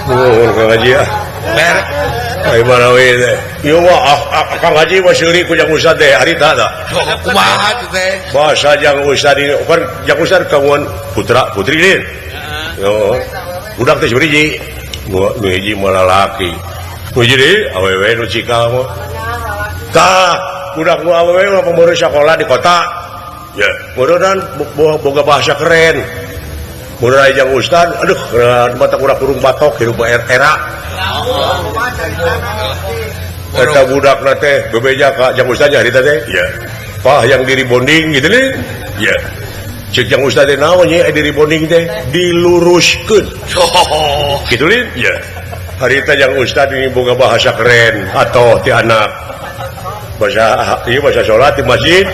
Nuhun Kang Haji ah. Ai mana we teh. Ieu mah Kang Haji mah seuri ku Jang Ustad teh harita tah. Kumaha teh? Bahasa Jang Ustad ini kan Jang Ustad kawan putra putri din. Yo. Budak teh hiji. Nu hiji mah lalaki. Nu hiji deui awewe nu cikal mah. Tah, budak nu awewe mah pameureun sakola di kota. Ya, meureunnan boga bahasa keren. Meureun aya Jang Ustad, aduh keren mata kurang kurung batok hirup era. Eta budakna teh bebeja ka Jang Ustad nya harita teh. Ya. Pah yang diri bonding gitu nih. Ya. Cek Jang Ustad teh naon nya diri bonding teh diluruskeun. Gitu lin? Ya. Harita Jang Ustad ini boga bahasa keren atau ti anak. Bahasa ieu bahasa salat di masjid.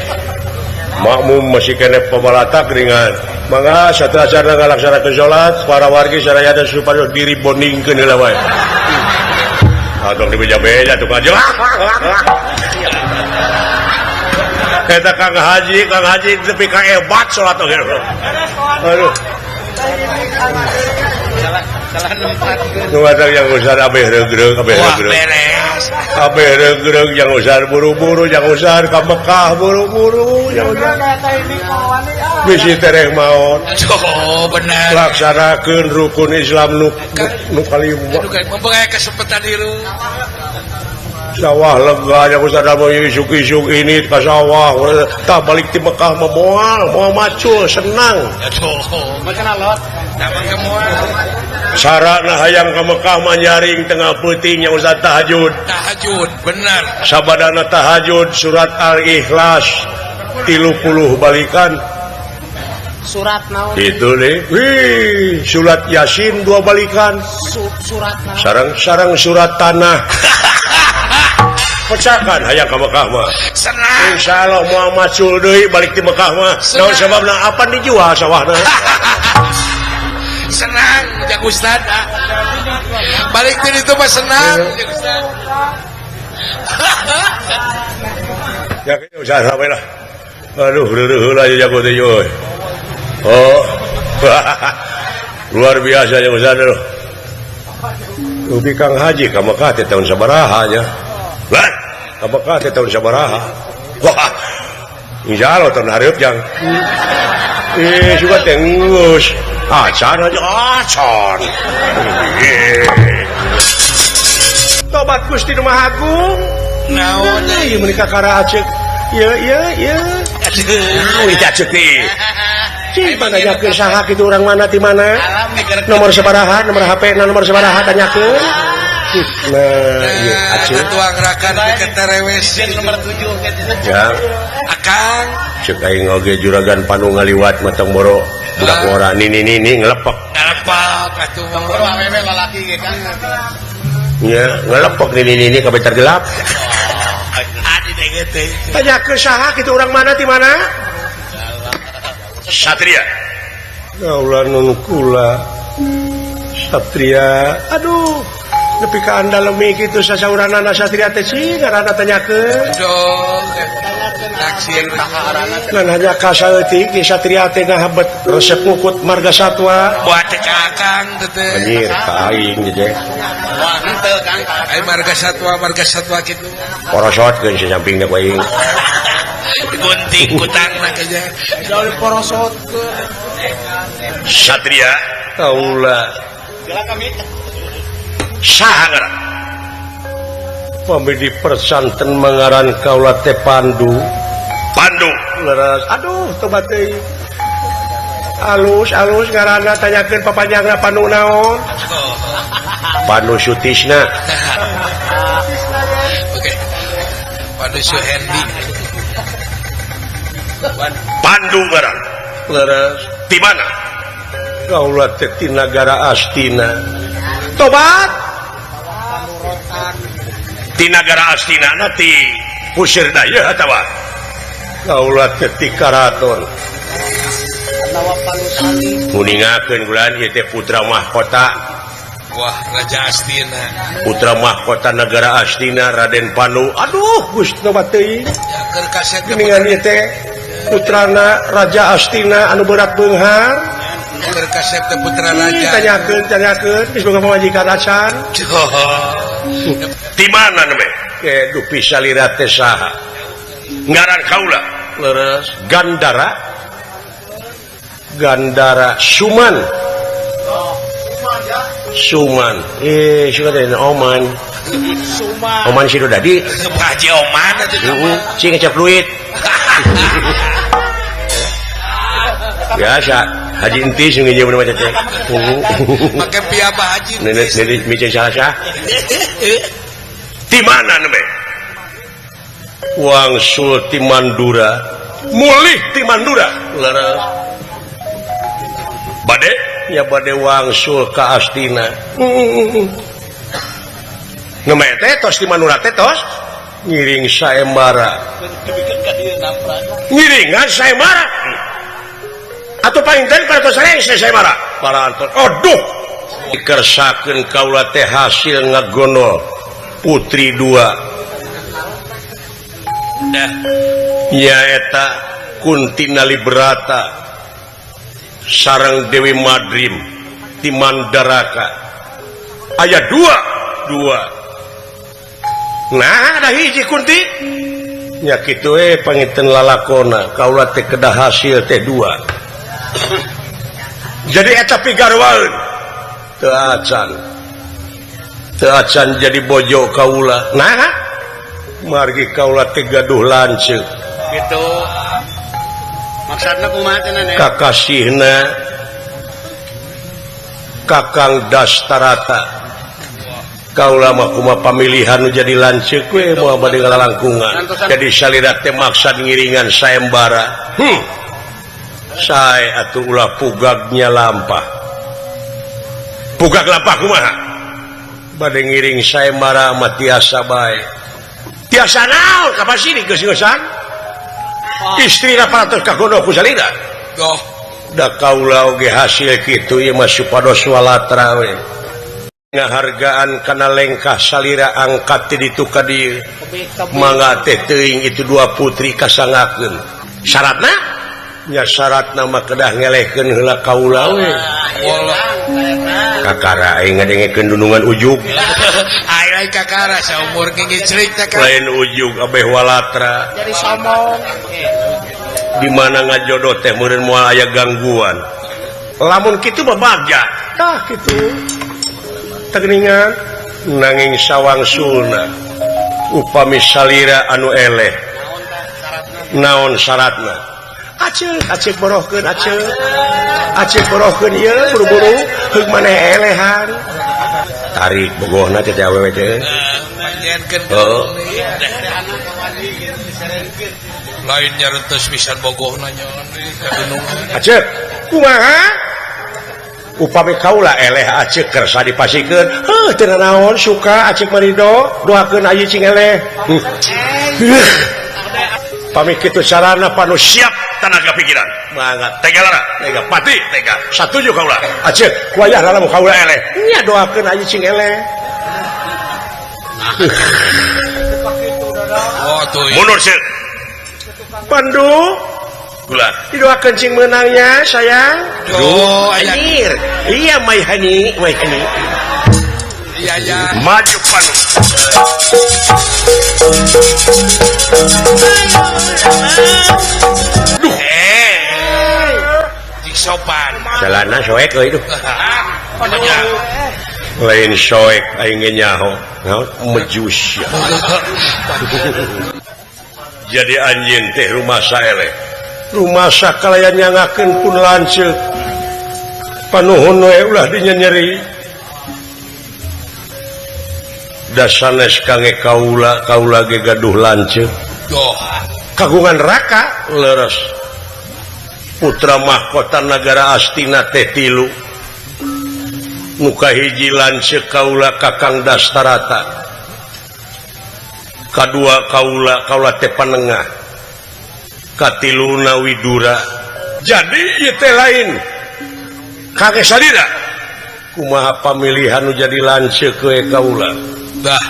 Makmum masih kene pabalatak ringan. Mangga sateuacanna ngalaksanakeun salat para wargi saraya dan supados diri bondingkeun heula wae. Atau dibeja-beja tuh aja. Eta Kang Haji tepi ka hebat salat oge. Aduh. Salah nempatkeun. Nu ada yang usah abeh regreg, abeh regreg. Beres. Abeh regreg yang usah buru-buru, yang usah ka Mekah buru-buru, yang usah. Bisi tereh maot. Oh, benar. Laksanakeun rukun Islam nu nu kalima. Aduh, mempengaruhi kesempatan hirup. Sawah lega yang usah mau isuk-isuk ini ke sawah. Tak balik di Mekah mah moal, moal macul, senang. Aduh. Makan alot. Nama kemual. Sarana hayang ke Mekah mah nyaring tengah peuting yang usah tahajud. Tahajud, benar. Sabadana tahajud surat Al-Ikhlas 30 balikan. Surat naon? Itu nih. Wih, surat Yasin 2 balikan. Surat naon? Sarang-sarang surat tanah. Pecahkan hayang ka Mekah mah. Senang. Insyaallah moal macul deui balik di Mekah mah. Naon sababna apa dijual sawahna? Senang Jang Ustad. Balik di itu mah senang Jang Ustad. Ya usah sampai lah. Aduh, reureun heula jago teh euy. Oh. Luar biasa Jang Ustad aduh. Ubi Kang Haji ka Mekah teh tahun sabaraha nya? Lah, ka Mekah teh tahun sabaraha? Wah. Insyaallah tahun hareup jang. Suka teh geus. Acan aja acan. Tobat Gusti nu Maha Agung. Naon deui meuni kakara aceuk. Ieu ieu ieu. Naon ieu aceuk teh? Cing pananyakeun saha kitu urang mana ti mana? Nomor sabaraha, nomor HP na nomor sabaraha tanyakeun. Nah, ieu aceuk. Tuang rakan ke terewes nomor 7 Ya. Akang ceuk aing oge juragan panu ngaliwat matang boro. Budak ngora nini nini ngelepek. Ngelepek atuh boro awewe lalaki ge kan. Nya ngelepek nini nini ka bentar gelap. Adi teh teh. Tanyakeun saha kitu urang mana ti mana? Satria. Kaula nun kula. Satria. Aduh, nepi ka andalemi kitu sasauranana Satria teh sih ngaranna tanyakeun. Aduh. Naksir ngan hanya kasaeutik ki Satria teh ngahabet resep ngukut marga satwa. Buat teh ka Akang teh. Anjir, ka aing teh. Wah, henteu Kang. Ai marga satwa kitu. Porosotkeun si sampingna ku aing. Gunting kutangna kayaknya. Jauh porosotkeun. Satria kaula. Geura kami. Saha ngaran? Pamili persanten mangaran kaula teh Pandu. Pandu leres. Aduh, tobat deui. Alus-alus ngaranna tanyakeun papanjangna Pandu naon? Pandu Sutisna. Oke. Pandu Suhendi. Pandu ngaran. Leres. Di mana? Kaula teh ti nagara Astina. Tobat. Ti nagara Astina na ti Pusir Daya atawa kaula teh ti karaton. Muningakeun bulan ieu teh putra mahkota. Wah, Raja Astina. Putra mahkota negara Astina Raden Pandu. Aduh, Gusti tobat teuing. Keur kaset Geuningan ieu teh putrana Raja Astina anu berat beunghar. Keur kasep teh putra raja. Tanyakeun, tanyakeun geus boga pamajikan acan. Di mana nembe? Dupi salira teh saha? Ngaran kaula. Leres. Gandara. Gandara Suman. Suman. Suka teh Oman. Suman. Oman si Dadi. Haji Oman atuh. Heeh, cing ngecap duit. Biasa Haji Entis nu nginjeum mah teh. Make piaba Haji. Nenek nenek micen salah. Di mana nembe? Wangsul ti Mandura. Mulih ti Mandura. Leres. Bade ya bade wangsul ka Astina. Nembe teh tos ti Mandura teh tos ngiring saembara. Ngiringan saembara. Atau paling teh parantos rengse saembara. Parantos. Aduh. Dikersakeun kaula teh hasil ngagonol putri dua. Dah. Nyaeta Kuntina Librata sareng Dewi Madrim ti Mandaraka. Aya dua. Nah, ada hiji Kunti. Nya kitu we panginten lalakona kaula teh kedah hasil teh dua. Jadi eta pigarwaeun. Teu acan. Teu acan jadi bojo kaula. Nah, margi kaula teh gaduh lanceuk. Gitu. Maksudna kumaha teh Nenek? Kakasihna Kakang Dastarata. Kaula mah kumaha pamilihan nu jadi lanceuk we moal bade ngalalangkungan. Jadi salira teh maksad ngiringan saembara. Sae atuh ulah pugagnya lampah. Pugag lampah kumaha? Bade ngiring saembara mah tiasa bae. Tiasa naon ka pasini geus-geusan? Istrina parantos kagono ku salira. Doh, da kaula oge hasil kitu ieu mah supados walatra we. Ngahargaan kana lengkah salira angkat ti ditu ka dieu. Mangga teh teuing itu dua putri kasangakeun. Syaratna? Nya syaratna mah kedah ngelehkeun heula kaula we. Kakara aing ngadengekeun dunungan ujug. Aing kakara saumur ngingicrik teh kan. Lain ujug abeh walatra. Jadi somong. Di mana ngajodoh teh meureun moal aya gangguan. Lamun kitu mah bagja. Tah kitu. Tegeningan nanging sawangsulna upami salira anu eleh. Naon syaratna? Aceuk, aceuk borohkeun aceuk. Aceuk borohkeun ieu buru-buru heug maneh elehan. Tarik bogohna teh awewe teh. Heeh. Lain nyarentos pisan bogohna nya ka gunung. Aceuk, kumaha? Upami kaula eleh aceuk kersa dipasikeun. Heuh teu nanaon suka aceuk marido doakeun ayeuna cing eleh. Pami kitu sarana panu siap tenaga pikiran. Mangga tega lara, tega pati, tega. Satuju kaula. Aceuk wayah lamun kaula eleh. Nya doakeun ayeuna cing eleh. Oh tuh. Mundur ceuk. Pandu gula. Didoakeun cing meunangnya sayang. Duh, anjir. Iya mai hani, mai hani. Iya ya. Maju panu. Duh. Cing sopan. Celana soek euy duh. Lain soek aing ge nyaho. Naon mejus ya. Jadi anjeun teh rumasa eleh. Rumasa kalayan nyangakeun pun lanceuk. Panuhun we ulah dinyenyeri. Da sanes kange kaula, kaula ge gaduh lanceuk. Doh, kagungan raka leres. Putra mahkota nagara Astina teh tilu. Nu kahiji lanceuk kaula Kakang Dastarata. Kadua kaula, kaula teh panengah. Katiluna Widura. Jadi ieu teh lain kakek salira. Kumaha pamilihan nu jadi lanceuk we kaula. Bah.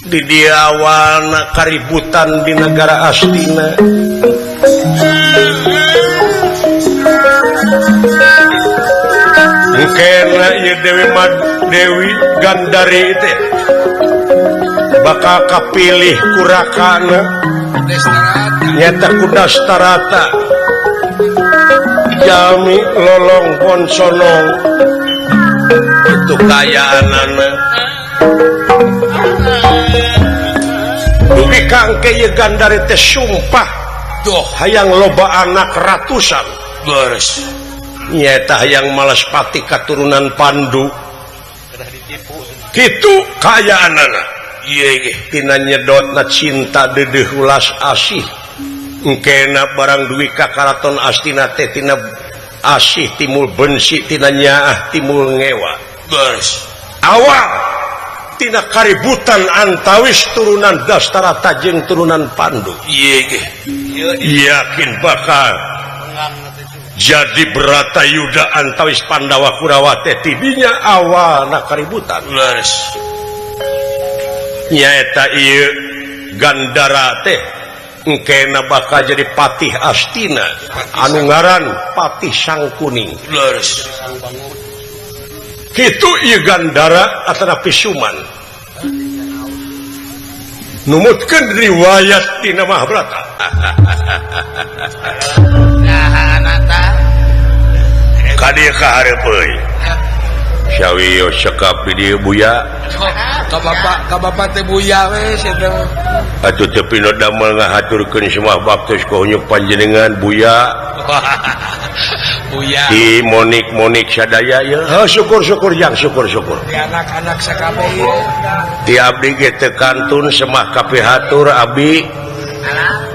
Di dia awalna kaributan di negara Astina. Engkena ieu Dewi Dewi Gandari teh bakal kapilih ku rakana nyata ku Dastarata jalmi lolong ponsonong itu kayaanana dugi kangke ieu Gandari teh sumpah Duh hayang loba anak ratusan beres nyata hayang malaspati katurunan Pandu kitu kayaanana ieu ge tina nyedotna cinta deudeuh ulas asih engkena barang duwi ka karaton Astina teh tina asih timul bensi tina nyaah timul ngewa beres awal tina kaributan antawis turunan Dastarata jeung turunan Pandu ieu ge yakin bakal jadi Bratayuda antawis Pandawa Kurawa teh tidinya awalna kaributan leres nyaeta ieu Gandara teh engkena bakal jadi patih Astina anu ngaran Patih Sangkuning leres kitu ieu Gandara atanapi Suman numutkeun riwayat tina Mahabharata. Ka dieu ka hareup euy sawios cekap di dieu Buya ka bapak teh Buya we sia teh atuh teu pino damel ngahaturkeun semah baktos ka hunyuk panjenengan Buya. Buya di Monik-monik sadaya ya. Syukur-syukur jang syukur-syukur di anak-anak sakabeh ieu ti abdi ge teu kantun semah kapihatur abdi.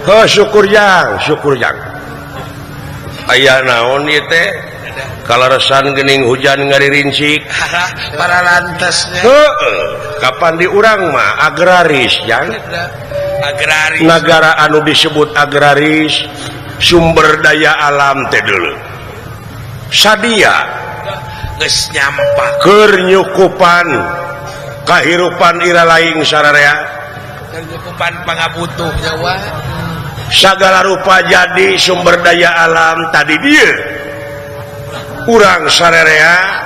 Heuh syukur jang syukur jang aya naon ieu teh kalaresan geuning hujan ngaririncik para lantasnya. Heeh kapan di urang mah agraris jang agraris nagara anu disebut agraris sumber daya alam teh deuleu sadia geus nyampak keur nyukupan kahirupan ira laing sararea keur nyukupan pangabutuh nyawa sagala rupa jadi sumber daya alam tadi dieu urang sararea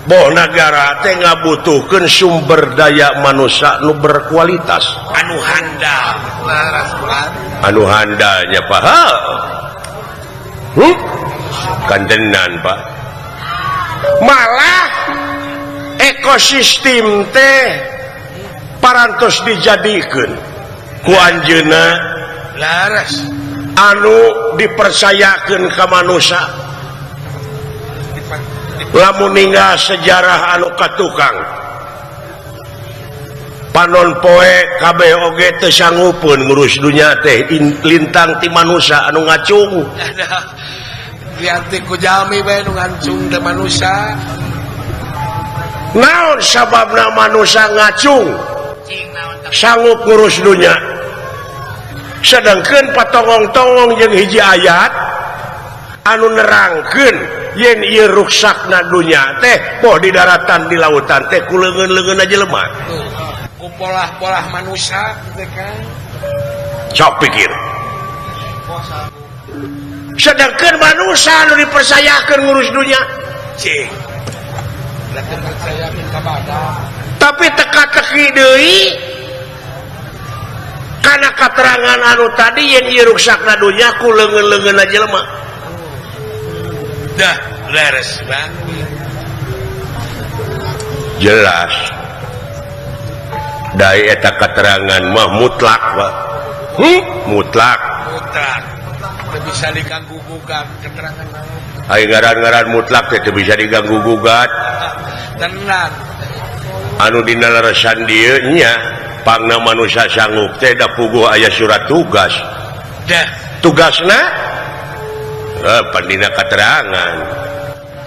boh nagara teh ngabutuhkeun sumber daya manusia nu berkualitas anu handal anu handalnya Pak kantenan Pak malah ekosistem teh parantos dijadikeun ku anjeunna laras anu dipercayakeun ka manusia lamun ninggal sejarah anu katukang panon poe kabeh oge teu sanggupeun ngurus dunya teh lintang ti manusia anu ngacung dianti ku jalmi bae nu ngacung teh manusia naon sababna manusia ngacung sanggup ngurus dunya sedangkeun patongong-tongong jeung hiji ayat anu nerangkeun yen ieu ruksakna dunya teh poh di daratan di lautan teh ku leungeun-leungeun jelema ku polah-polah manusia teh kan sok pikir sedangkeun manusia anu dipercayakeun ngurus dunya cing percayakeun ka badan tapi teka-teki deui kana katerangan anu tadi yen ieu ruksakna dunya ku leungeun-leungeun jelema dah leres banget jelas dari eta keterangan mah mutlak Pak. Mutlak mutlak teu bisa diganggu gugat keterangan ai ngaran-ngaran mutlak teh teu bisa diganggu gugat tenan anu dina leresan dieu nya pangna manusia sanggup teh da puguh aya surat tugas dah tugasna pandina keterangan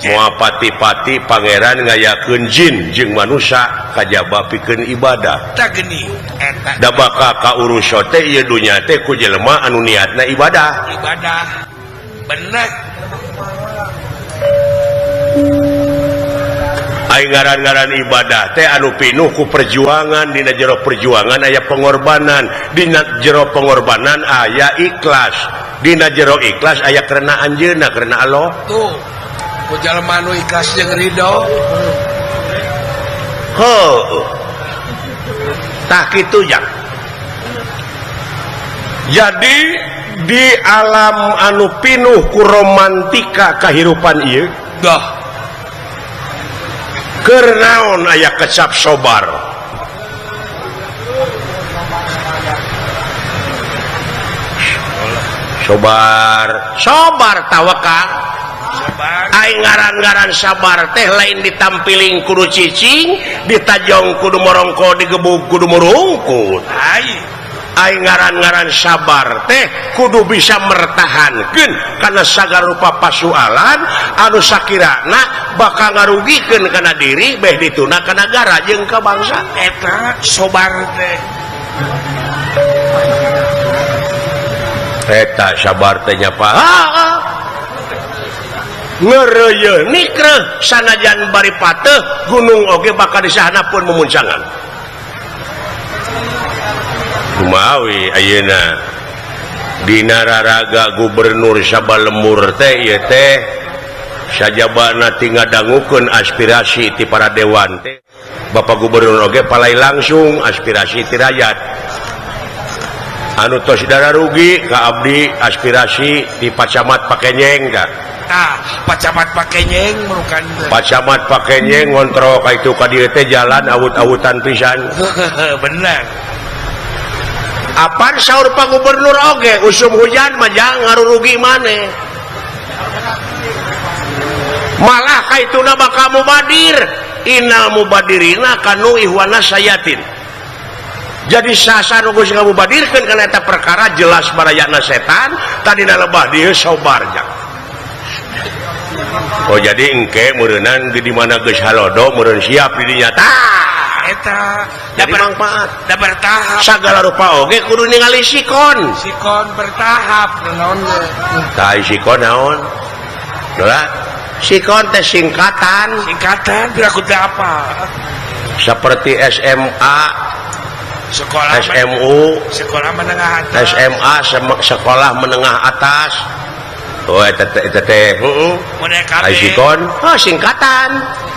moal pati-pati pangeran ngayakeun jin jeung manusia kajaba pikeun ibadah tah geuning eta da bakal kaurus teh ieu dunya teh ku jelema anu niatna ibadah ibadah bener ai ngaran-ngaran ibadah teh anu pinuh ku perjuangan dina jero perjuangan aya pengorbanan dina jero pengorbanan aya ikhlas dina jero ikhlas aya karena anjeunna karena Allah tuh Ku jalma nu ikhlas jeung ridho. Heuh. Tah kitu jang. Jadi di alam anu pinuh ku romantika kahirupan ieu dah keur naon aya kecap sobar. Sobar, sobar tawakal. Aing ngaran-ngaran sabar teh lain ditampiling kudu cicing, ditajong kudu morongko, digebug kudu murungkut. Aing ngaran-ngaran sabar teh kudu bisa mertahankeun kana sagala rupa pasualan anu sakirana bakal ngarugikeun kana diri beh dituna ka nagara jeung ka bangsa. Eta sobar teh. Eta sabar teh nya Pak. Ngereuyeun nikreuh sanajan bari pateuh gunung oge bakal disahana pun memuncangan. Kumawi ayeuna dina raraga gubernur sabalemur teh ieu teh sajabana ti ngadangukeun aspirasi ti para dewan teh. Bapak gubernur oge palai langsung aspirasi ti rakyat. Anu tos dara rugi ka abdi aspirasi ti Pacamat Pakenyeng ka. Tah, Pacamat Pakenyeng merukan. Pacamat Pakenyeng ngontrol ka itu ka dieu teh jalan awut-awutan pisan. Bener. Apan saur Pak Gubernur oge usum hujan mah jang ngarurugi maneh. Malah ka ituna bakal mubadir. Innal mubadirina kanu ihwana sayatin. Jadi sasa nu geus ngamubadirkeun kana eta perkara jelas barayana setan tadina lebah dieu sobar jang. Oh jadi engke meureunnan di mana geus halodo meureun siap di dinya tah. Eta jadi manfaat da bertahap. Sagala rupa oge kudu ningali sikon. Sikon bertahap naon ge. Tah sikon naon? Dola sikon teh singkatan. Singkatan piraku teh apa? Seperti SMA, sekolah SMU, sekolah menengah atas. SMA sekolah menengah atas. Oh eta teh heeh. Model KB. Sikon, oh singkatan.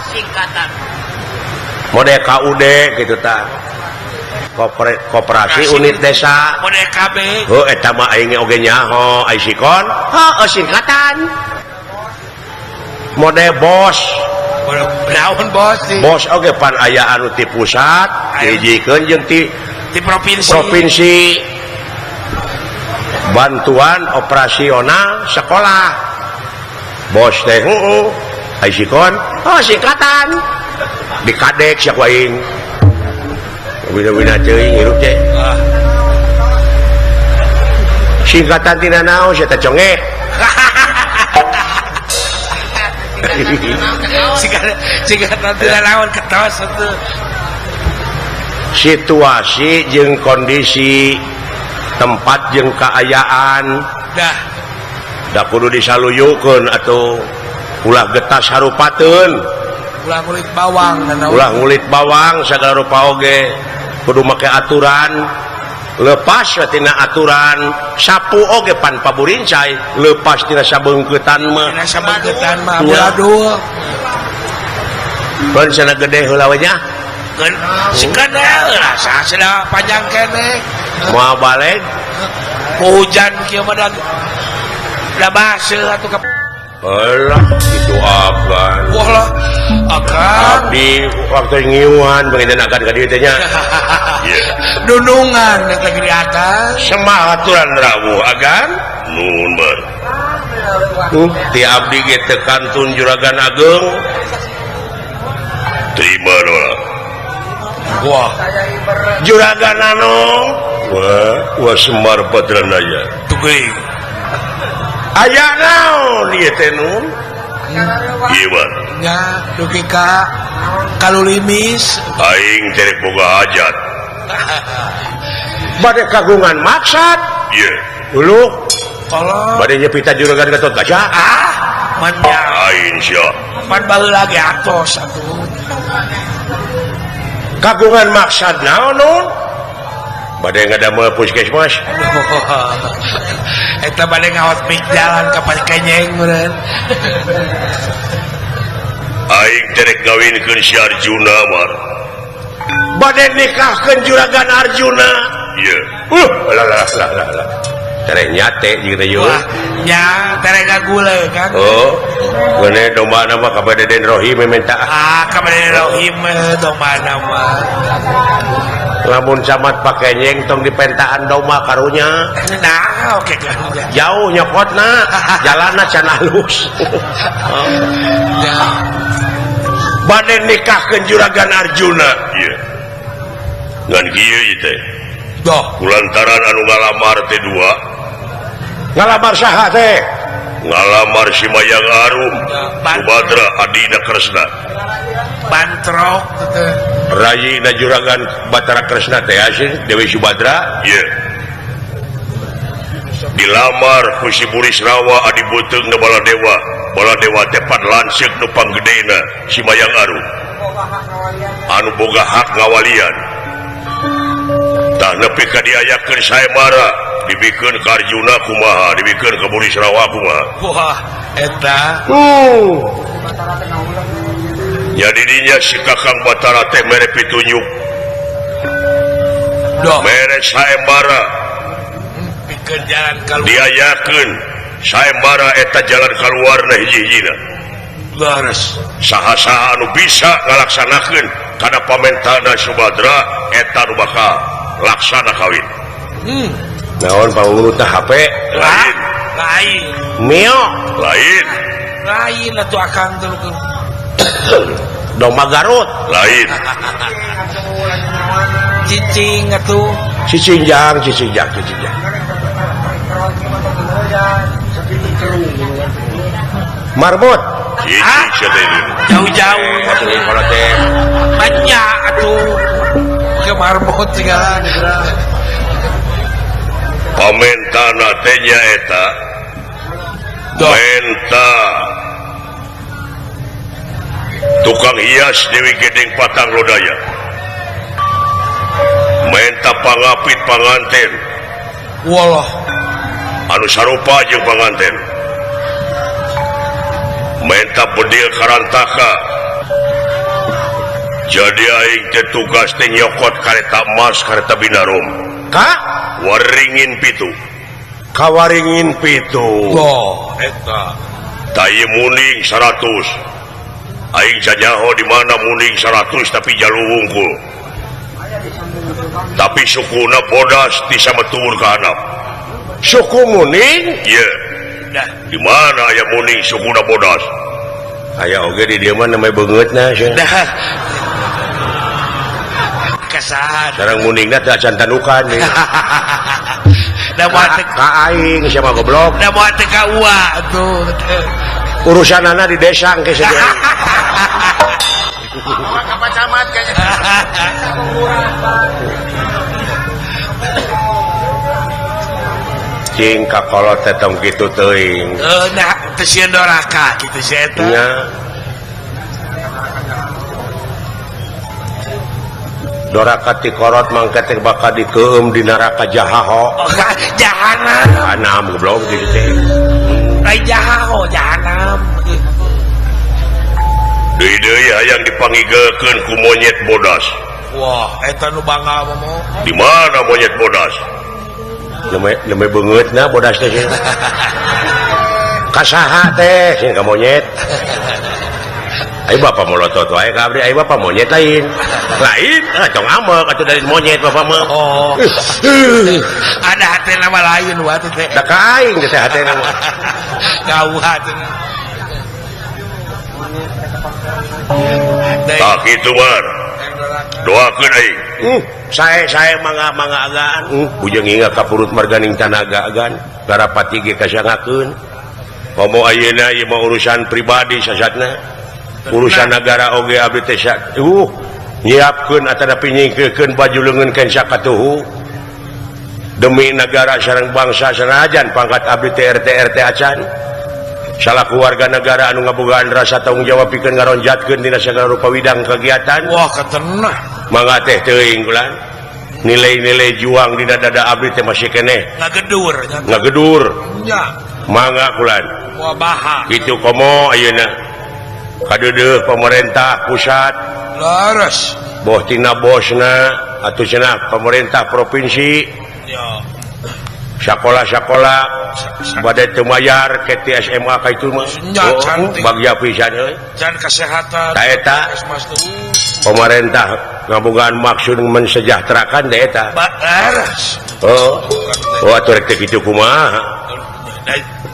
Singkatan. Model KUD gitu tah. Koperasi unit desa. Model KB. Heuh eta mah aing oge nyaho ai sikon. Heuh singkatan. Model bos. Naon bos sih? Bos oge pan aya anu ti pusat, dihijikeun jeung ti provinsi. Provinsi. Bantuan operasional sekolah. Bos teh heueuh. Ai sikon, oh singkatan. Dikadek sia ku aing. Wina-wina teuing hirup teh. Singkatan tina naon sia teh conge. Singkatan tina naon ketos atuh. Situasi jeung kondisi tempat jeung kaayaan dah da kudu disaluyukeun atuh ulah getas harupateun ulah ngulit bawang ulah ngulit bawang sagala rupa oge kudu make aturan lepas tina aturan sapu oge pan paburincai lepas tina sabeungkeutan mah tina sabeungkeutan mah aduh pan sana gede heula we nya sikana rasa sudah panjang keneh moal balik hujan kieu mah da baseuh atuh ka alah itu akan wah akan abdi waktu ngiuhan pengen akan ka dieu teh nya dunungan eta di atas semah aturan rawuh agan nuhun ber ti abdi ge teu kantun juragan ageung terima dola wah juragan anu wah wah Semar Badranaya tugeuing aya naon ieu teh nun ieu mah nya dugi ka kalulimis aing teh boga hajat bade kagungan maksad ieu uluh tolong bade nyepita juragan Gatot Kaca ah manya aing sia pan baheula ge atos atuh kagungan maksad naon nun Bade ngadamel puskesmas. Eta bade ngawat mik jalan ka Pakenyeng meureun. Aing terek ngawinkeun si Arjuna mar. Bade nikahkeun juragan Arjuna. Ieu. Lah lah lah lah lah. Tereh nyate jeung teh yeuh. Nya tereh ngagule kan. Oh. Geune domba na mah ka Deden Rohim minta. Ah, ka Deden Rohim domba na mah. Lamun camat Pakenyeng tong dipentaan domba karunya. Nah, oke karunya. Jauh nyokotna, jalanna can halus. Ya. Bade nikahkeun juragan Arjuna. Ieu. Ngan kieu ieu teh. Doh, kulantaran anu ngalamar teh dua. Ngalamar saha teh? Ngalamar si Mayang Arum, Subadra adina Kresna. Bantrok teh. Rayina juragan Batara Kresna teh asing Dewi Subadra. Ieu. Dilamar ku si Burisrawa adi beuteung na Baladewa. Baladewa teh pan lanceuk nu panggedena si Mayang Arum. Anu boga hak ngawalian. Tah nepi ka diayakeun saembara, dibikeun ka Arjuna kumaha, dibikeun ka Burisrawa kumaha. Wah, eta. Nya didinya si Kakang Batara teh mere pitunjuk. Doh. Mere saembara. Pikeun jalan kaluar. Diayakeun saembara eta jalan kaluarna hiji-hijina. Leres. Saha-saha anu bisa ngalaksanakeun kana pamentana Subadra eta nu bakal laksana kawin. Naon pangurutna HP? Lain. Lain. Mio. Lain. Lain atuh akang teh. Domba Garut. Lain. Cicing atuh. Cicing jang, cicing jang, cicing jang. Marbot. Cicing jauh-jauh. Banyak atuh. Ke marbot segala. Pamentana teh nya eta. Menta tukang hias Dewi Gedeng Patang Lodaya. Menta pangapit panganten. Walah. Anu sarupa jeung panganten. Menta bedil karantaka. Jadi aing teh tugas teh nyokot kareta emas kareta binarum. Ka waringin pitu. Kawaringin pitu. Oh, eta. Tai muning 100. Aing jajaho di mana muning 100 tapi jalu wungkul. Tapi sukuna bodas ti sametuwur ka handap. Suku muning? Ieu. Dah. Di mana aya muning sukuna bodas? Aya oge di dieu mah namanya beungeutna sia. Dah. Kasahan. Sareng muningna teh acan tanukan nih. Da moal teh ka aing sia mah goblok. Da moal teh ka ua atuh. Urusanana di desa engke sia. Ka camat kayaknya. Cing kakolot teh tong kitu teuing. Nah teu sieun doraka kitu sia eta. Nya. Doraka ti korot mangke teh bakal dikeum di neraka jahaho. Oh, jahanam. Jahanam goblok kitu teh. Lain jahaho, jahanam. Deui-deui hayang dipangigeulkeun ku monyet bodas. Wah, eta nu bangga mah. Di mana monyet bodas? Leme beungeutna bodas teh. Kasaha teh sing ka monyet. Ayo bapak molotot wae ka abdi, ayo bapak monyet lain. Lain, ah tong amek atuh dari monyet bapak mah. Oh. Ada hatena mah lain wae teh. Da ka aing teh hatena mah. Gauh hatena. Tak kitu mar. Doakeun aing. Sae-sae mangga-mangga agaan. Bujeng inga ka purut marganing tanaga agan. Garapati ge kasangakeun. Komo ayeuna ieu mah urusan pribadi sasatna. Urusan negara oge abdi teh nyiapkeun atanapi nyingkirkeun baju leungeun kensa katuhu demi negara sareng bangsa sanajan pangkat abdi teh RT RT acan salaku warga negara anu ngabogaan rasa tanggung jawab pikeun ngaronjatkeun dina sagala rupa widang kegiatan. Wah katenah mangga teh teuing ulan Nilai-nilai juang dina dada abdi teh masih keneh ngagedur ngagedur nya mangga kulan moal baha kitu komo ayeuna kadeudeuh pemerintah pusat leres boh tina bosna atuh cenah pemerintah provinsi nya sakola-sakola bade teu mayar ke ti SMA ka itu mah bagja pisan euy can kesehatan ta eta pemerintah ngabogaan maksud mensejahterakan teh eta leres oh oh atuh rek teh kitu kumaha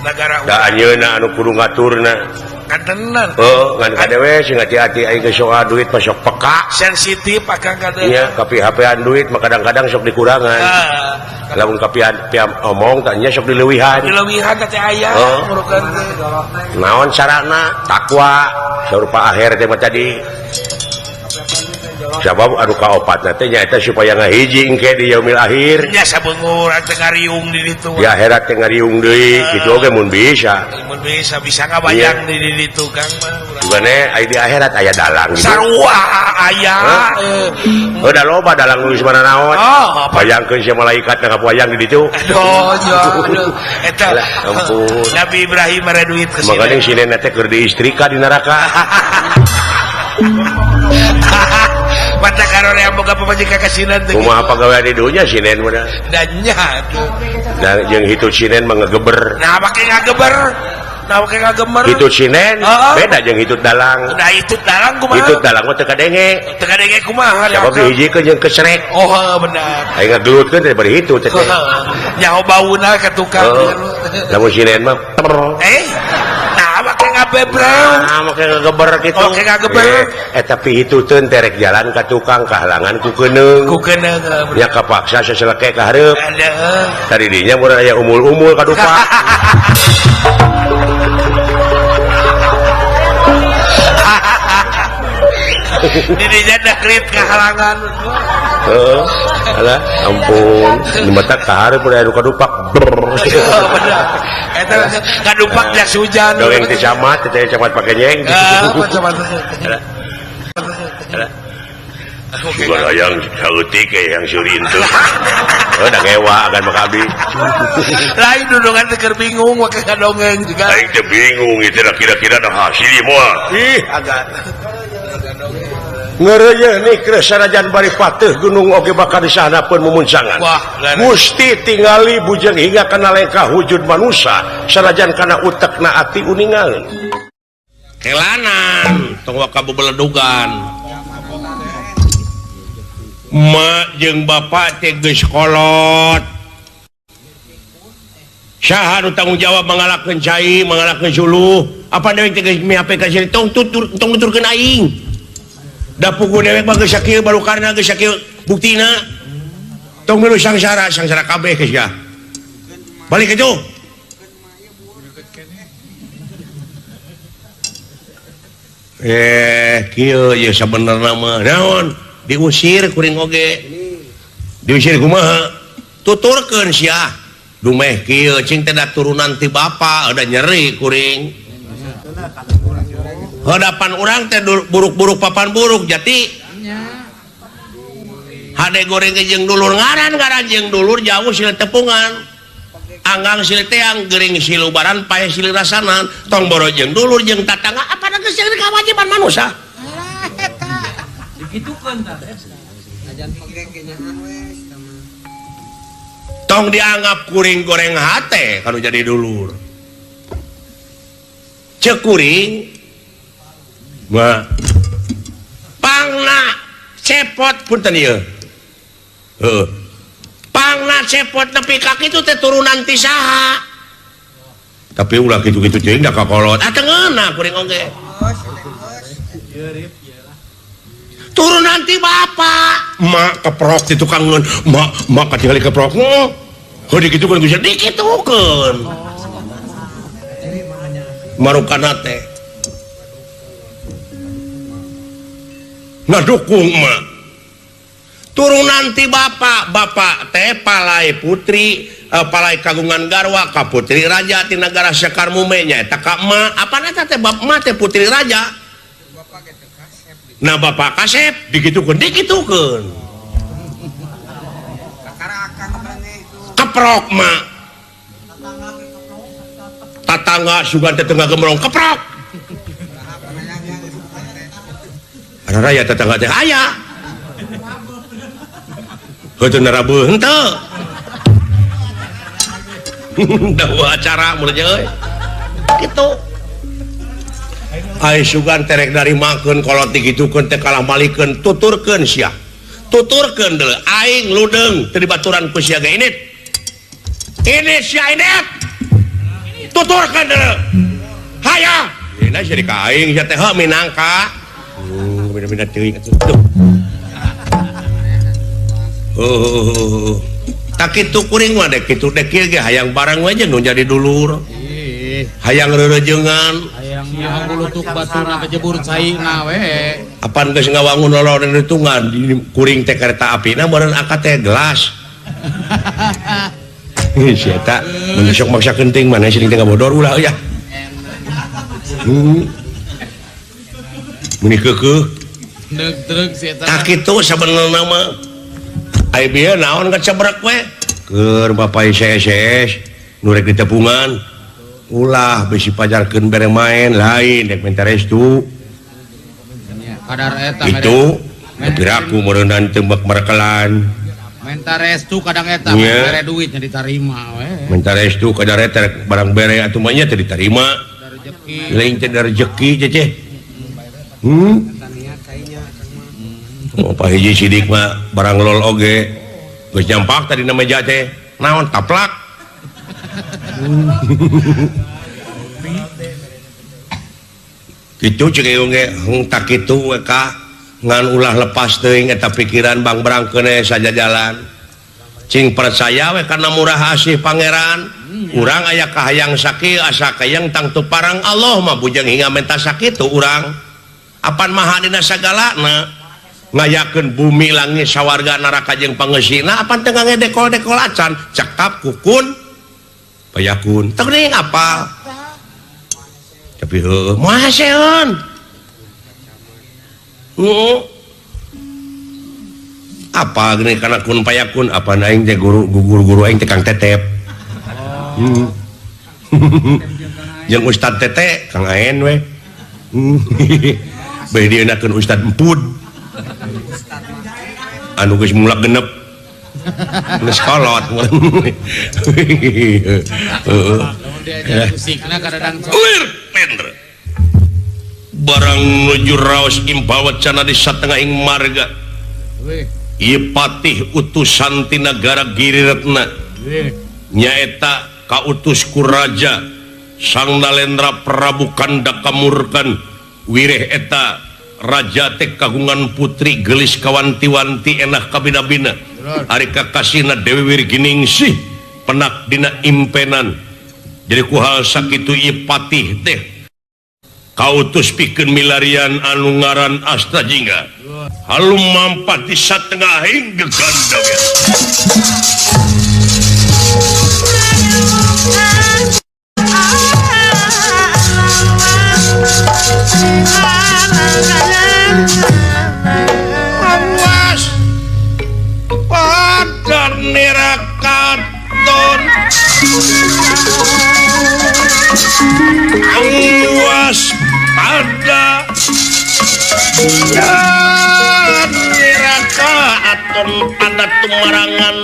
negara da anjeunna anu kudu ngaturna kan tenan oh ngan kadewe sing hati-hati aing geus soal duit mah sok peka sensitif akang kadewe nya kapi-hapean duit mah kadang-kadang sok dikurangan lamun kapian piam omong tah nya sok dileuwihan dileuwihan teh aya murukan teh naon carana takwa sarupa akhir teh mah tadi sabab anu kaopatna teh nyaeta supaya ngahiji engke di yaumil akhir nya sabeungur teh ngariung di ditu di akhirat teh ngariung deui kitu oge mun bisa mun bisa bisa ngabayang di ditu Kang mah jugane aya di akhirat aya dalang gitu sarua aya heuh da loba dalang nu geus mananaon bayangkeun sia malaikat na kapoyang di ditu aduh aduh eta ampun Nabi Ibrahim mere duit ke sini makanya sinena teh keur diistrika di neraka mata karone yang boga pamajikan ka sinen teh kumaha pagawean di dunya sinen mah da nya atuh da jeung hitut sinen mah ngegeber nah make ngageber nah make ngagemer hitut sinen beda jeung hitut dalang da hitut dalang kumaha hitut dalang mah teu kadenge teu kadenge kumaha sabab dihijikeun jeung kesrek oh benar aing ngagelutkeun teh bari hitut teh nyaho bauna ka tukang lamun sinen mah nah make ngabebreu nah make ngageber kitu oke ngageber tapi hituteun terek jalan ka tukang kahalangan ku keuneung ku keuneung nya kapaksa saseleke ka hareup tadi dinya mun aya umul-umul ka dupa didinya dekrit kahalangan heeh alah ampun di mata ka hareup aya nu kadupak bener eta kadupak jas hujan dongeng teh camat teh camat pake nyeng sugan hayang saeutik yang seurin teu heuh da ngewa agan mah abdi lain dudungan teh keur bingung make kadongeng juga aing teh bingung ieu teh kira-kira da hasil ieu moal ih agan ngeureuyeun nih sanajan bari pateuh gunung oge bakal disahanapeun mumuncangan Gusti tingali bujeng hingga kana lengkah wujud manusa sanajan kana utekna ati uningal kelanan tong waka bebeledugan Mak jeung bapak teh geus kolot saha nu tanggung jawab mangalakeun cai mangalakeun suluh apa dewek teh geus mihape ka sini tong tutur tong nuturkeun aing da puguh dewek mah geus sakieu barukarna geus sakieu buktina tong milu sangsara sangsara kabeh geus ya balik kitu kieu ye sabenerna mah naon diusir kuring oge diusir kumaha tuturkeun sia dumeh kieu cing teh da turunan ti bapa udah nyeri kuring hadapan urang teh buruk-buruk papan buruk jati hade goreng jeung dulur ngaran-ngaran jeung dulur jauh silih tepungan anggang silih teang gering silubaran paeh silih rasanan tong boro jeung dulur jeung tatangga apa geus jeung kewajiban manusia tong dianggap kuring goreng hate kalau jadi dulur cek kuring mah pangna cepot punten ieu heuh pangna cepot nepi ka kitu teh turunan ti saha tapi ulah kitu-kitu teuing da kakolot ah teu ngeunah kuring oge turun nanti bapak mak keprok di tukangan mak mak katingali keprok heuh dikitukeun geus dikitukeun marukana teh ngadukung mak turun nanti bapak bapak teh palai putri palai kagungan garwa ka putri raja ti nagara Sekar Mume nya eta ka emak apana teh bapak teh putri raja. Nah bapak kasep dikitukeun dikitukeun. Keprok mak. Tatangga sugan teh tengah gemrong keprok. Raya tetangga teh aya. Heuteun narabuh henteu. Dawa acara mun euy. Kitu. Ai sugan terek narimakeun kolot digitukeun teh kalah malikeun tuturkeun sia. Tuturkeun deuleu aing ludeung teu dibaturan ku sia ge init. Ini sia init. Tuturkeun deuleu. Hayang. Dina sia ka aing sia teh heuh minangka. Beda-beda teuing atuh. Oh. Tak kitu kuring mah dek kitu dek kieu ge hayang barang we jeung nu jadi dulur. Hayang reurejeungan, hayang ngulutuk baturna kejebur caina we. Apan geus ngawangun lolor hitungan kuring teh kereta apina meureun akad teh gelas. Si eta mun sok maksa kenting mana sering teh ngabodor ulah euy ah. Meni keukeuh. Deug-deug si eta. Tak kitu sabenerna mah. Ai bieu naon kacebrek we? Keur bapak ICSS nu rek ditepungan. Ulah bisi pajarkeun bere main lain rek minta restu. Kadar eta itu piraku meureunan teu bek merekelan. Minta restu kadang eta bere duitnya ditarima we. Minta restu kadar eta barang bere atuh mah nya teu ditarima. Lain teh rejeki ceceh. Oh, Pak Hiji Sidik mah barang lol oge. Geus nyampak tadi na meja teh. Naon taplak. Kitu ceuk ieu ge hung tak kitu we ka ngan ulah lepas teuing eta pikiran bang berangkeun saja jalan. Cing percaya we kana murah asih pangeran. Urang aya kahayang sakieu asa kayang tangtu parang Allah mah bujeng hingga menta sakitu urang. Apan maha dina sagalana ngayakeun bumi langit sawarga neraka jeung pangeusina apan teu ngedekol-dekol acan cekap kukun payakun teu geuning apa tapi heueuh moal haseun heueuh apa geuning kana kun payakun apan aing teh guru guru aing teh Kang Tetep jeung Ustad Tete Kang Aen we bae dienakeun Ustad Empud anu geus mulak genep geus kolot heeh ulir pendra barang nuju raos impawacana di satengahing marga ieu patih utusan ti nagara Giriretna nyaeta kautus ku raja Sang Nalendra Prabu Kanda Kamurkan wireh eta raja teh kagungan putri gelis kawanti-wanti enak kabina-bina ari kakasihna Dewi Wirginingsih penak dina impenan jadi ku hal sakitu ieu patih teh kautus pikeun milarian anu ngaran Astajingga halum mampat di satengahing gegandeng. Awas pada nerakaton awas pada nerakaton pada tumarangan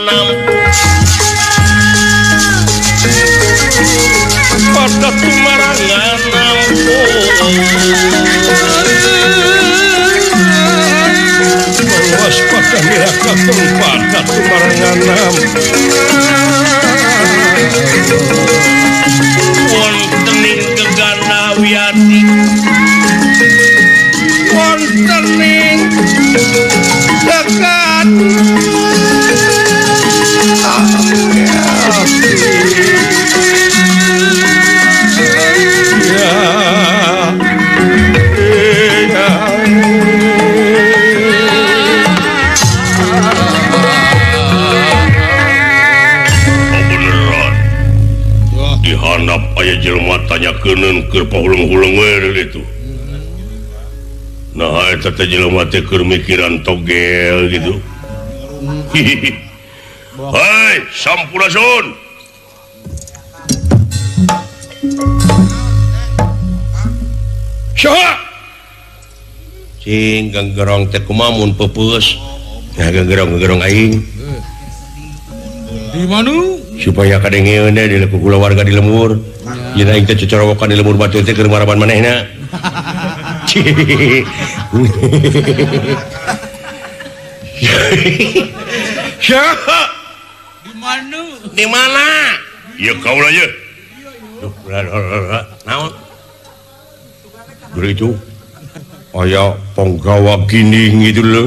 pada tumarangan awas pada nerakaton pada tumarangan wonten ing gegana wiyati wonten ing gegana dihanap aya jelema tanyakeun keur pahuleng-huleng we ditu. Nah eta teh jelema teh keur mikiran togel gitu. Hei, sampurasun. Saha? Cing genggerong teh kumaha mun peupeus. Nah genggerong-genggerong aing. Di mana? Supaya kadengeun teh di kulawarga di lembur. Yen aing teh cocorowokan di lembur batu teh keur maraban manehna. Saha? Di mana? Di mana? Ya kaula ye. Duh, naon? Dulu itu aya penggawa gini gitu lho.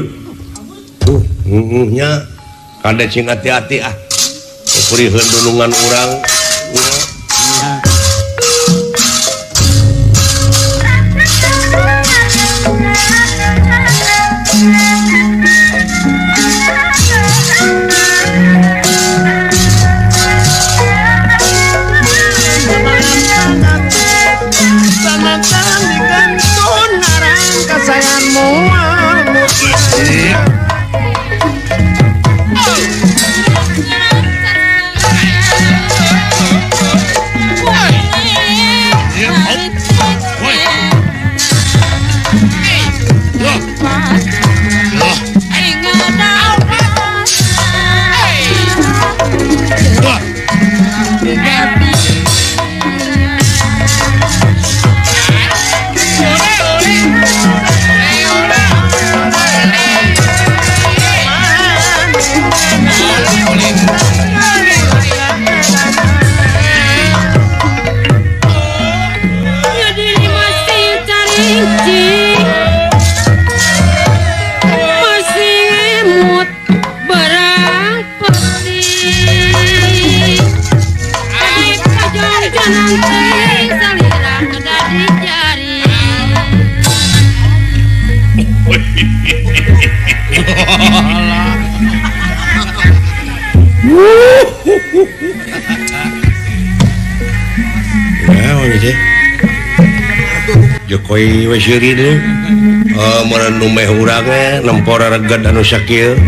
Tuh, nya kada cing hati-hati ah. Puriheun dunungan urang. Jokowi we seuri deui. Meureun nu meh urang we nempor reget anu sakieu.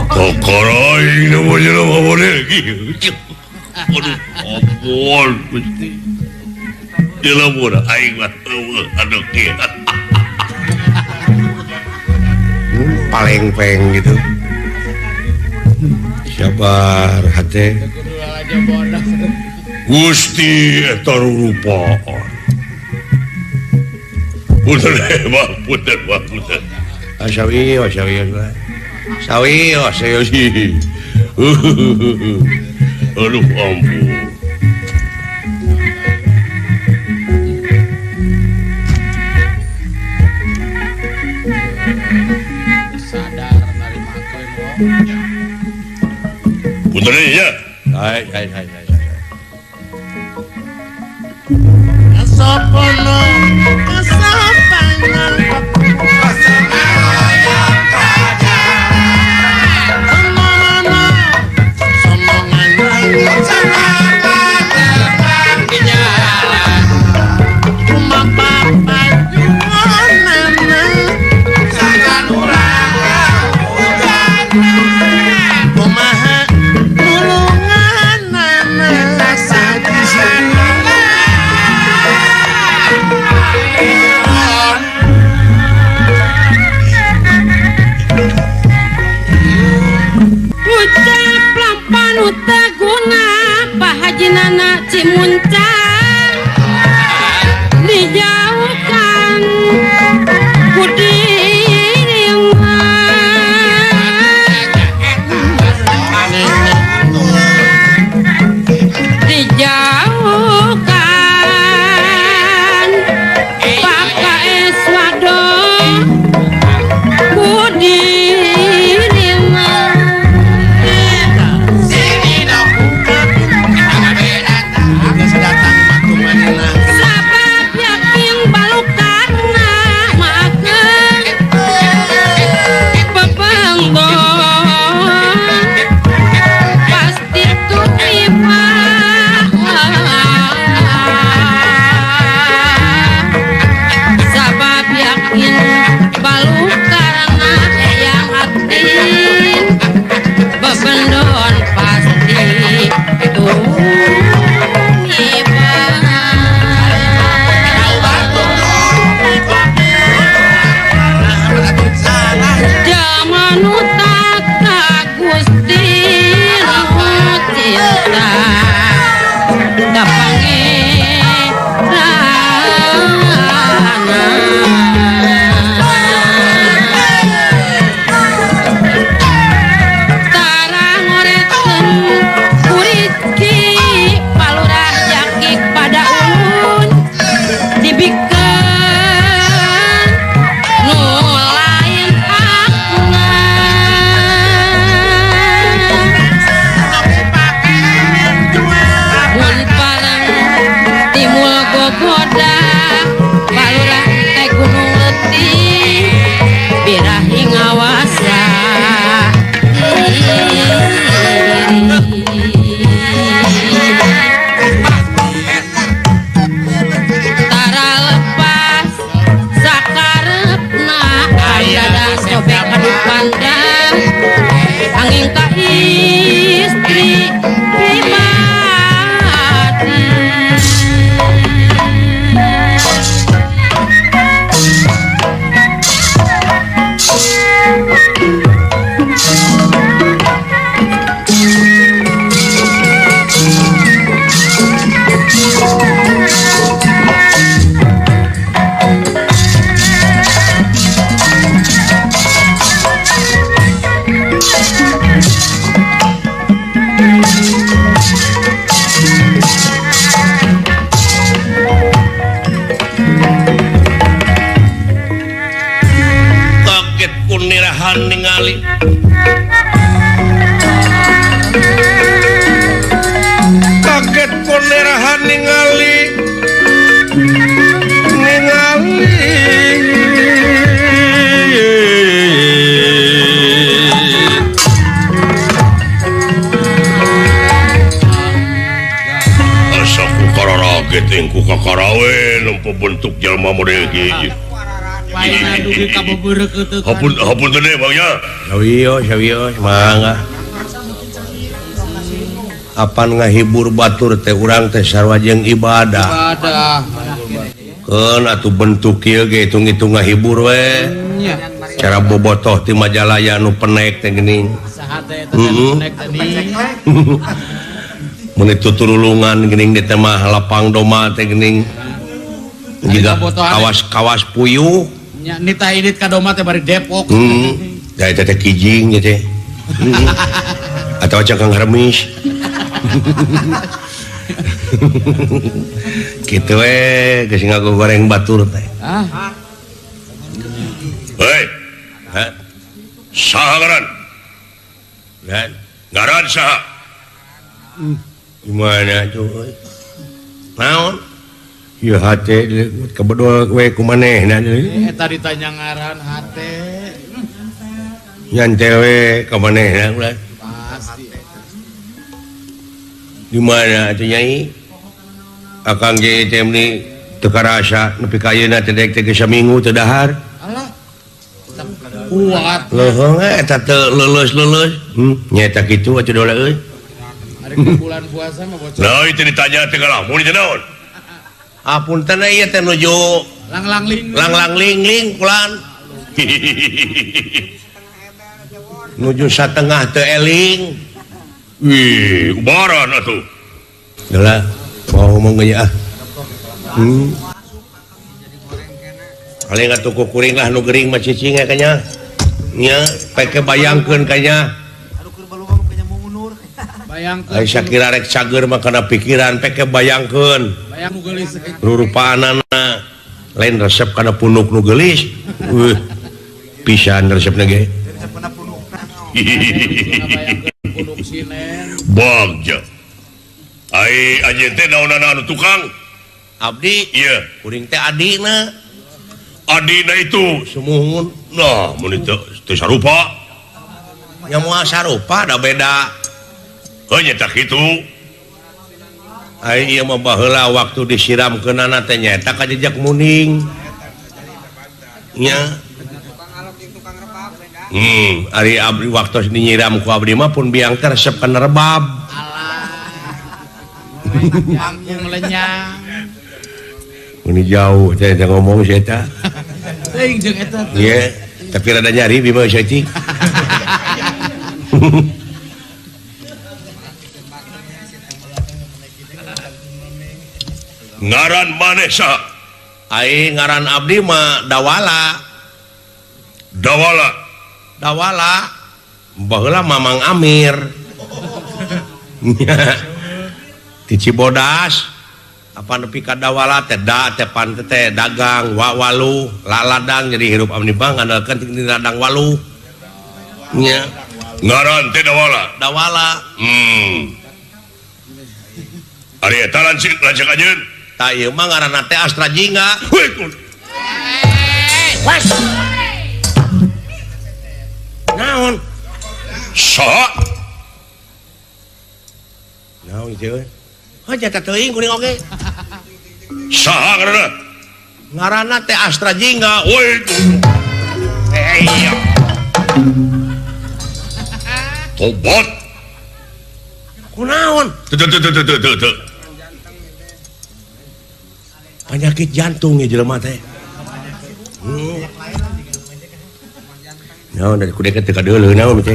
Kokoroy nu jelema boleh kieu. Aduh, ampun Gusti. Dilebur aing mah eueuh anu kieu. Paleng-peng gitu. Sabar hate. Gusti eta rupaan. Punten mah, punten mah, punten. Sawi, sawi, sawi, sawi. Aduh ampun. Sadar narima kowe mo. Punten ya. Hai, hai, hai, hai. Sopono kesopanan ningali. Kaget konerahan ningali ningali asa ku kararaget ku kakarawe nempo bentuk jelma model kieu. Hampun hampun teh Bang ya. Sawios sawios mangga. Apan ngahibur batur teh urang teh sarua jeung ibadah. Ibadah. Keun atuh bentuk kieu ge hitung-hitung ngahibur we. Cara bobotoh ti Majalaya nu penek teh geuning. Saha teh eta penek tadi. Mun tuturulungan geuning di teh mah lapang doma teh geuning. Jiga kawas-kawas puyuh. Nya nitah indit ka doma teh bari Depok. Heeh. Da eta teh kijing nya teh. Atau cangkang remis. Kitu we geus ngagoreng batur teh. Ah. Hei. Hah? Saha ngaran? Ngaran? Ngaran saha? Gimana tuh? Naon? Ieu hate kebedol we ku manehna deui. Eta ditanya ngaran hate. Nyantel we ka manehna ulah. Pasti. Di mana atuh Nyai? Akang ge teh meuni teu karasa nepi ka ayeuna teh dek teh geus saminggu teu dahar. Alah. Kuat. Leuheung eta teu leuleus-leuleus. Nya eta kitu atuh dola euy. Ari bulan puasa mah bocor. Nah, itu ditanya teh ngalamun teh naon? Apunten ieu teh nuju langlang-ling langlang-ling-ling kulan. Nuju satengah teu eling. Wih, ubaran atuh. Geula, mau ngomong ge ah. Paling atuh ku kuring lah nu gering mah cicing kayaknya. Nya, peke bayangkeun kayaknya. Bayangkeun. Ai sakira rek cager mah kana pikiran peke bayangkeun. Bayang nu geulis. Rurupaanana lain resep kana punuk nu geulis. Pisan resepna ge. Bagja. Ai anjeun teh naonana anu tukang? Abdi, iya, kuring teh adina. Adina itu sumuhun. Nah, mun teu sarupa. Nya moal sarupa da beda. Heuh nya tah kitu. Ai ieu mah baheula waktu disiramkeunana teh nyaeta ka jejak muning. Nya. Ari abdi waktu dinyiram ku abdi mah pun biang teh resep kana rebab. Alah. Jangkung lenyang. Ini jauh saya ngomong saya eta. Teuing jeung eta. Iya, tapi rada nyari bima saeutik. Ngaran maneh saha? Ai ngaran abdi mah Dawala. Dawala. Dawala. Baheula Mamang Amir. Di Cibodas. Apa nepi ka Dawala teh da teh pan teh dagang wa walu la ladang jadi hirup abdi mah ngandalkeun ti ladang walu. Nya. Ngaran teh Dawala. Dawala. Ari eta lanceuk anjeun. Tah ieu mah ngaranna teh Astra Jingga. Wes. Naon? Saha? Naon ieu? Heuh jata teuing kuring oge. Saha ngaranna? Ngaranna teh Astra Jingga. Woi. Iya. Tobat. Kunaon? Teu teu teu teu teu. Penyakit jantung ya jelema teh. Naon dari kudu teh kadeuleuh naon teh.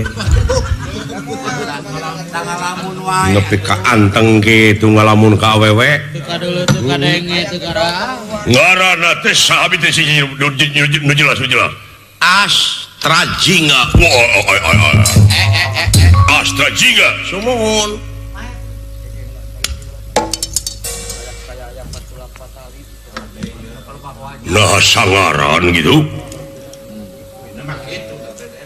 Nepi ka anteng kitu ngalamun ka awewe. Teu kadeuleuh teu kadenge teu kara. Ngaranna teh saha teh si nu jelas nu jelas. Astra Jingga. Astra Jingga. Sumuhun. Nah sangaran gitu.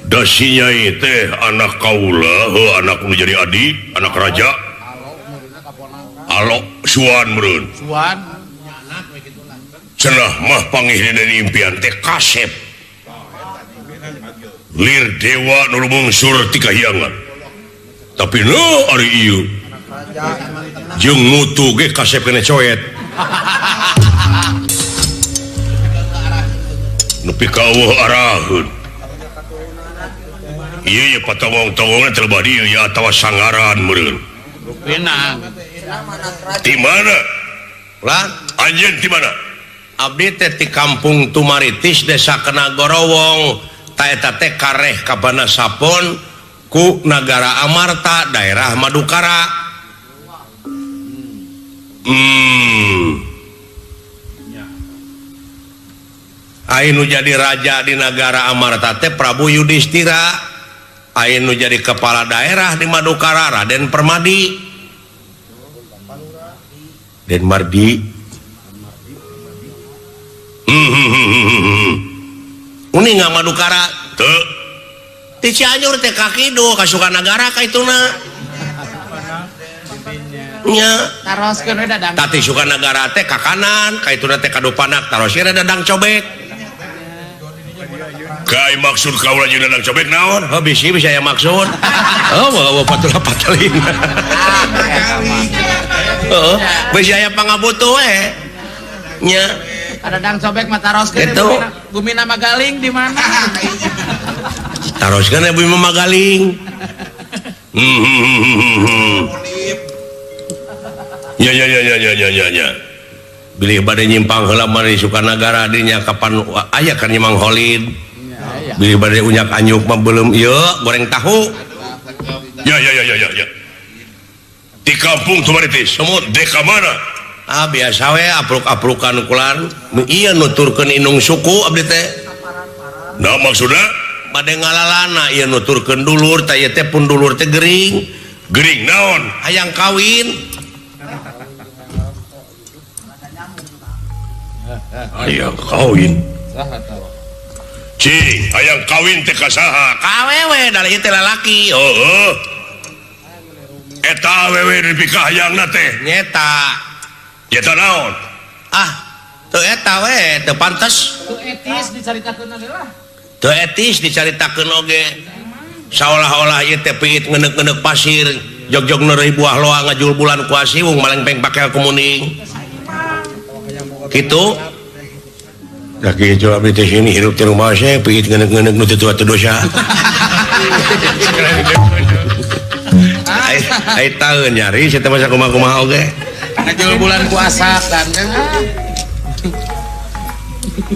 Da si Nyai teh anak kaula, heuh anak nu jadi adi, anak raja. Alok suan meureun. Suan. Cenah mah pangih dina impian teh kasep. Lir dewa nu lumungsur ti kahyangan. Tapi nu ari ieu jeung mutu ge kasep kena coet. Nepi ka eueuh araheun. Ieu ye patawong-tawongna teh lebah dieu ya atawa sangaran meureun. Rupina. Di mana? Lah, anjeun di mana? Abdi teh ti Kampung Tumaritis, Desa Kenagorowong. Ta eta teh kareh ka Banasapon ku Nagara Amarta, daerah Madukara. Anu jadi raja di Nagara Amarta teh Prabu Yudhistira. Anu jadi kepala daerah di Madukara Raden Permadi. Den Mardi. Uning nggak Madukara? Teu. Ti Cianjur teh ka kidul ka Sukanagara ka ituna. Nya. Taroskeun we Dadang. Tati Sukanagara teh ka kanan, ka ituna teh ka Dupanak, taroskeun Dadang Cobek. Kai maksud kaula jeung Dadang Cobek naon? Oh, bisi bisa aya maksud. Oh, bawa patula patalina. Heeh, bisi aya pangabutuh we. Nya. Dadang Cobek mah taroskeun bumi Magaling di mana? Taroskeun bumi Magaling. Ya ya ya ya ya ya ya. Bilih bade nyimpang heula mah di Sukanagara dinya kapan aya kan Mang Holid. Bilih bade unyak anyuk mah belum ieu goreng tahu. Ya ya ya ya ya. Di kampung Tumaritis, semut deka mana? Ah biasa we apruk-aprukan kulan. Ieu nuturkeun indung suku abdi teh. Nah maksudna bade ngalalana ieu nuturkeun dulur tah ieu teh pun dulur teh gering. Gering naon? Hayang kawin. Hayang kawin. Cing, hayang kawin teh ka saha? Ka awewe da ieu teh lalaki. Heuh. Eta awewe nu dipikahayangna teh. Nyeta. Nyeta naon? Ah, teu eta we, teu pantes. Teu etis dicaritakeun oge lah. Teu etis dicaritakeun oge. Saolah-olah ieu teh piit ngeneuk-ngeneuk pasir, jog-jog neureuy buah loa ngajul bulan ku asiwung malengpeng pakel kumuning. Kitu. Da kitu abdi teh sini hirup teh rumah saya piit ngeneuk-ngeneuk nu teu tua teu dosa. Ai taeun nyari sia teh masa kumaha-kumaha oge. Ngajul bulan ku asak dan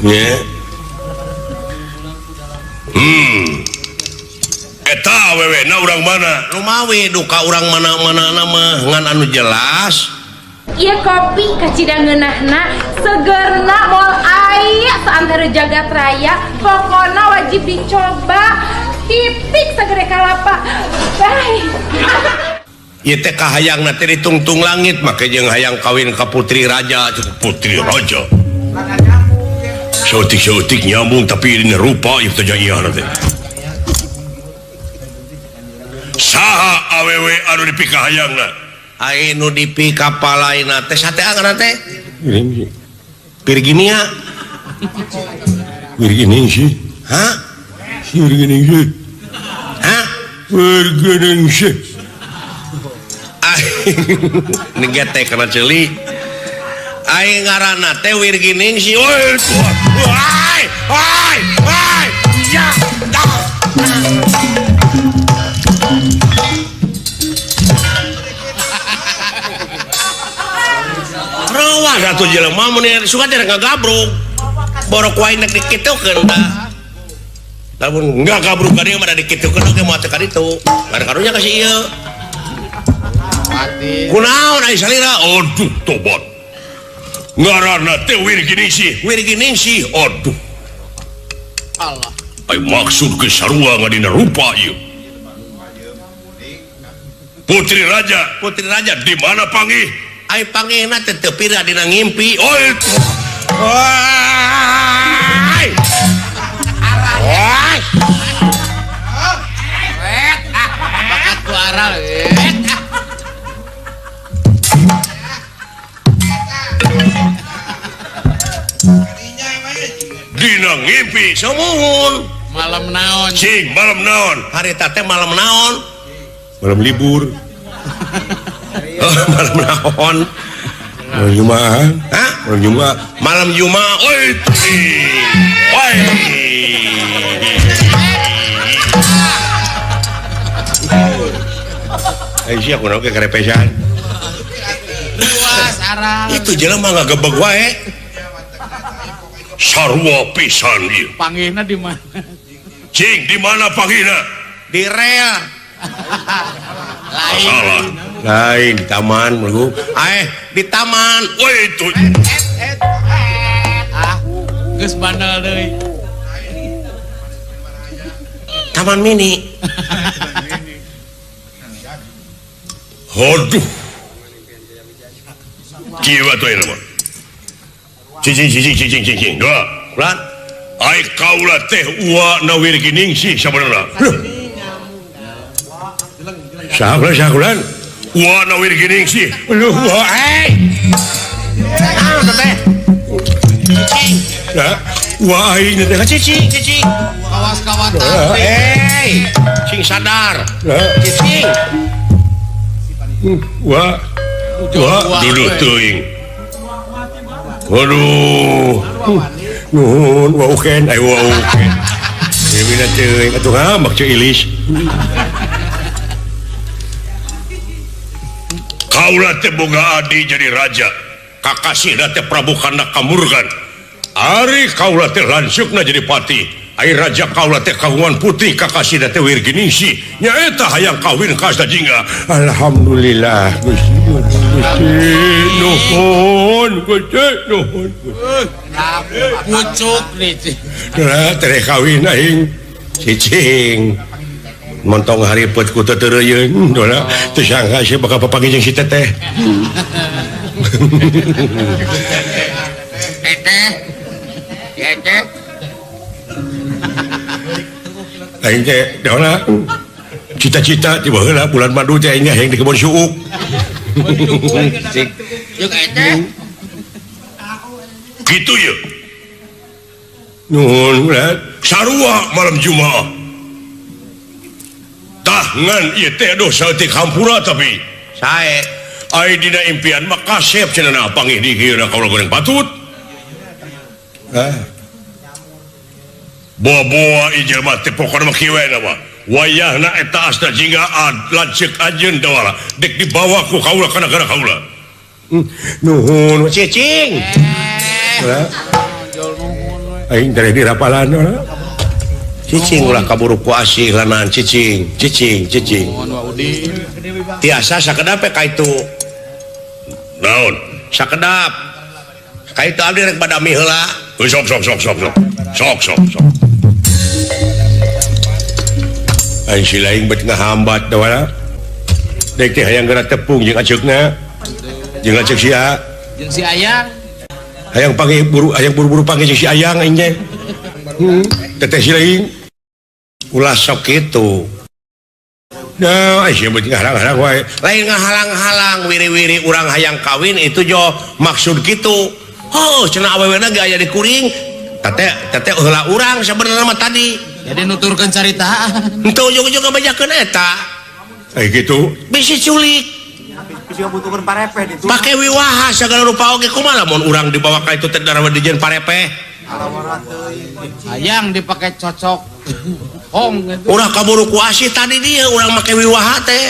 nya. Eta awewe na urang mana? Lumawi duka urang mana-mana mah ngan anu jelas. Ieu kopi kacida ngeunahna, segerna moal aya saantero jagat raya, pokona wajib dicoba. Titik segere kalapa. Bye. Ieu teh kahayangna teh ditungtung langit make jeung hayang kawin ka putri raja, putri raja. Saeutik-saeutik nyambung tapi ini rupa ieu teh jaiah teh. Saha awewe anu dipikahayangna? Ai nu dipikapalaina teh sate ngaranna teh? Virginia. Virginia. Hah? Virginia. Hah? Virginia. Ini getek karena celi. Aing ngaranna teh Wirginingsih. Oi, oi, oi, oi. Ya. Rawa satu jelema mun suka teh ngagabruk. Borok wae nek dikitukeun tah. Lamun ngagabruk ka dieu mah da dikitukeun oge moal teh ka ditu. Ngan karunya ka si ieu. Kunaon ai salira? Aduh tobat. Ngaranna teh Wirginingsih. Wirginingsih. Aduh. Allah. Ai maksud ke sarua ngadina rupa ieu. Putri Raja, Putri Raja di mana panggih? Ai panggihna teh teu pira dina ngimpi. Oi. Oi. Oi. Sumuhun. Malam naon? Cing, malam naon? Harita teh malam naon? Malam libur. Oh, malam naon? Malam Jumat. Hah? Malam Jumat. Malam Jumat. Oi. Oi. Eh sia kunaon ke karepesan. Luas arah. Itu jelema ngagebeg wae. Sarua pisan ieu. Panggihna di mana? Cing, di mana panggihna? Di rel. Lain. Salah. Lain di taman mulu. Di taman. Woi itu. Ah, geus bandel deui. Taman mini. Aduh. Kieu atuh ieu mah. Cicing cicing cicing cicing. Dua. Ulan. Ai kaula teh ua na wirginingsih sabenerna. Saha ulan saha ulan? Ua na wirginingsih. Aduh, wah eh. Naon teh? Cicing. Nah, wah aing teh cicing cicing. Kawas kawatan. Hei, cing sadar. Cicing. Wah. Wah, duduk teuing. Aduh. Nuhun, wah uken, ai wah uken. Mina teuing atuh ngambek ceu ilis. Kaula teh boga adi jadi raja. Kakasihna teh Prabu Kanda Kamurgan. Ari kaula teh lanceukna jadi pati. Ai raja kaula teh kagungan putih kakasihna teh Wirginingsih. Nyaeta hayang kawin ka Asta Jingga. Alhamdulillah Gusti. Gusti nuhun, Gusti nuhun. Pucuk nih. Nah, tere kawin aing cicing. Montong haripet ku teu teureuyeuh dola teu sangka sia bakal papanggih jeung si teteh. Teteh. Teteh. Aing teh dola cita-cita ti baheula bulan madu teh aing hayang di kebon suuk. Jeung eteh. Kitu ye. Nuhun ulah sarua malam Jumaah. Tah ngan ieu teh aduh saeutik hampura tapi sae ai dina impian mah kasep cenah panggih di kieu kaula goreng patut. Ah. Boa-boa ieu jelema teh pokona mah kieu we mah. Wayahna eta Asta Jingga lanceuk anjeun dawala dek dibawa ku kaula kana gara kaula. Nuhun cicing. Aing teh dirapalan ulah. Cicing ulah kaburu ku asih lanan cicing, cicing, cicing. Tiasa sakedap ka itu. Naon? Sakedap. Ka itu abdi rek badami heula. Sok sok sok sok sok. Sok sok sok. Aing si lain bet ngahambat dawala. Dek teh hayang geura tepung jeung aceukna. Jeung aceuk sia. Jeung si Ayang. Hayang panggih buru hayang buru-buru panggih jeung si Ayang aing teh. Teteh si lain. Ulah sok kitu. Nah, ai sia bet ngahalang-halang wae. Lain ngahalang-halang wiri-wiri urang hayang kawin itu jo maksud kitu. Oh, cenah awewena ge aya di kuring. Teteh teteh heula urang sabenerna mah tadi. Jadi nuturkeun caritaan. Henteu ujug-ujug ngabejakeun eta. Ai kitu. Bisi culik. Pake wiwaha segala rupa oge kumaha lamun urang dibawa ka itu teh darawa dijieun parepeh. Hayang dipake cocok. Hong gitu. Urang kaburu ku asih tadi dia urang make wiwaha teh.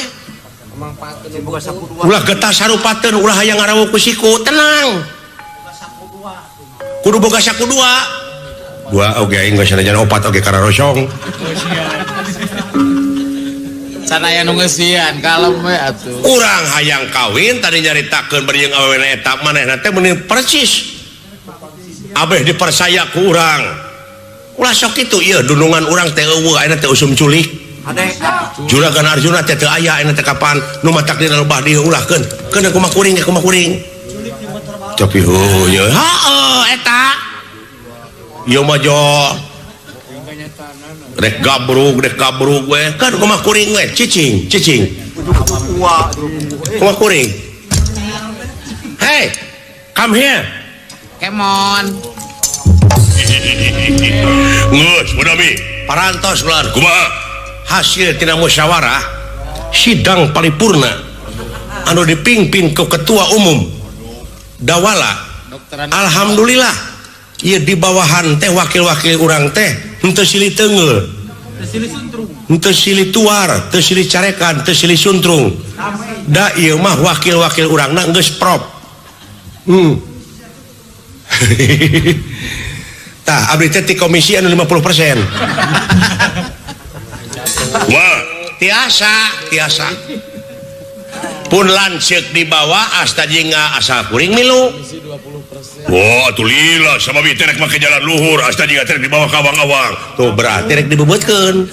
Ulah getah sarupateun ulah hayang ngarawuh ku siku tenang. Kudu boga saku dua. Dua oge aing geus sanajan opat oge kararosong. Sanaya nu ngeusian kalem we atuh. Urang hayang kawin tadi nyaritakeun bari jeung awewena eta manehna teh meuni persis. Abeh dipercaya ku urang. Ulah sok kitu ieu dunungan urang teh eueuh ayeuna teh usum culik. Juragan Arjuna teh teu aya ayeuna teh kapan nu matak dina lebah dieu ulahkeun. Keun kumaha kuring kumaha kuring. Tapi heuh ye. Heeh eta. Ieu mah jo rek gabrug we kan kumaha kuring we cicing cicing. Kumaha kuring. Hey, come here. Kemon. Geus Budami parantos ular kumaha hasil tina musyawarah sidang paripurna anu dipimpin ke ketua umum Dawala. Alhamdulillah ieu di bawahan teh wakil-wakil urang teh henteu silih teunggeul, henteu silih tuar, teu silih carekan, teu silih suntrung. Da ieu mah wakil-wakil urangna geus prop. Tah abdi teh ti komisi anu 50%. Wah, tiasa, tiasa. Pun lanceuk dibawa asta jingga asal kuring milu. Wah, atuh lila sama bi teh rek make jalan luhur asta jingga teh dibawa ka awang-awang. Tuh berarti rek dibebetkeun.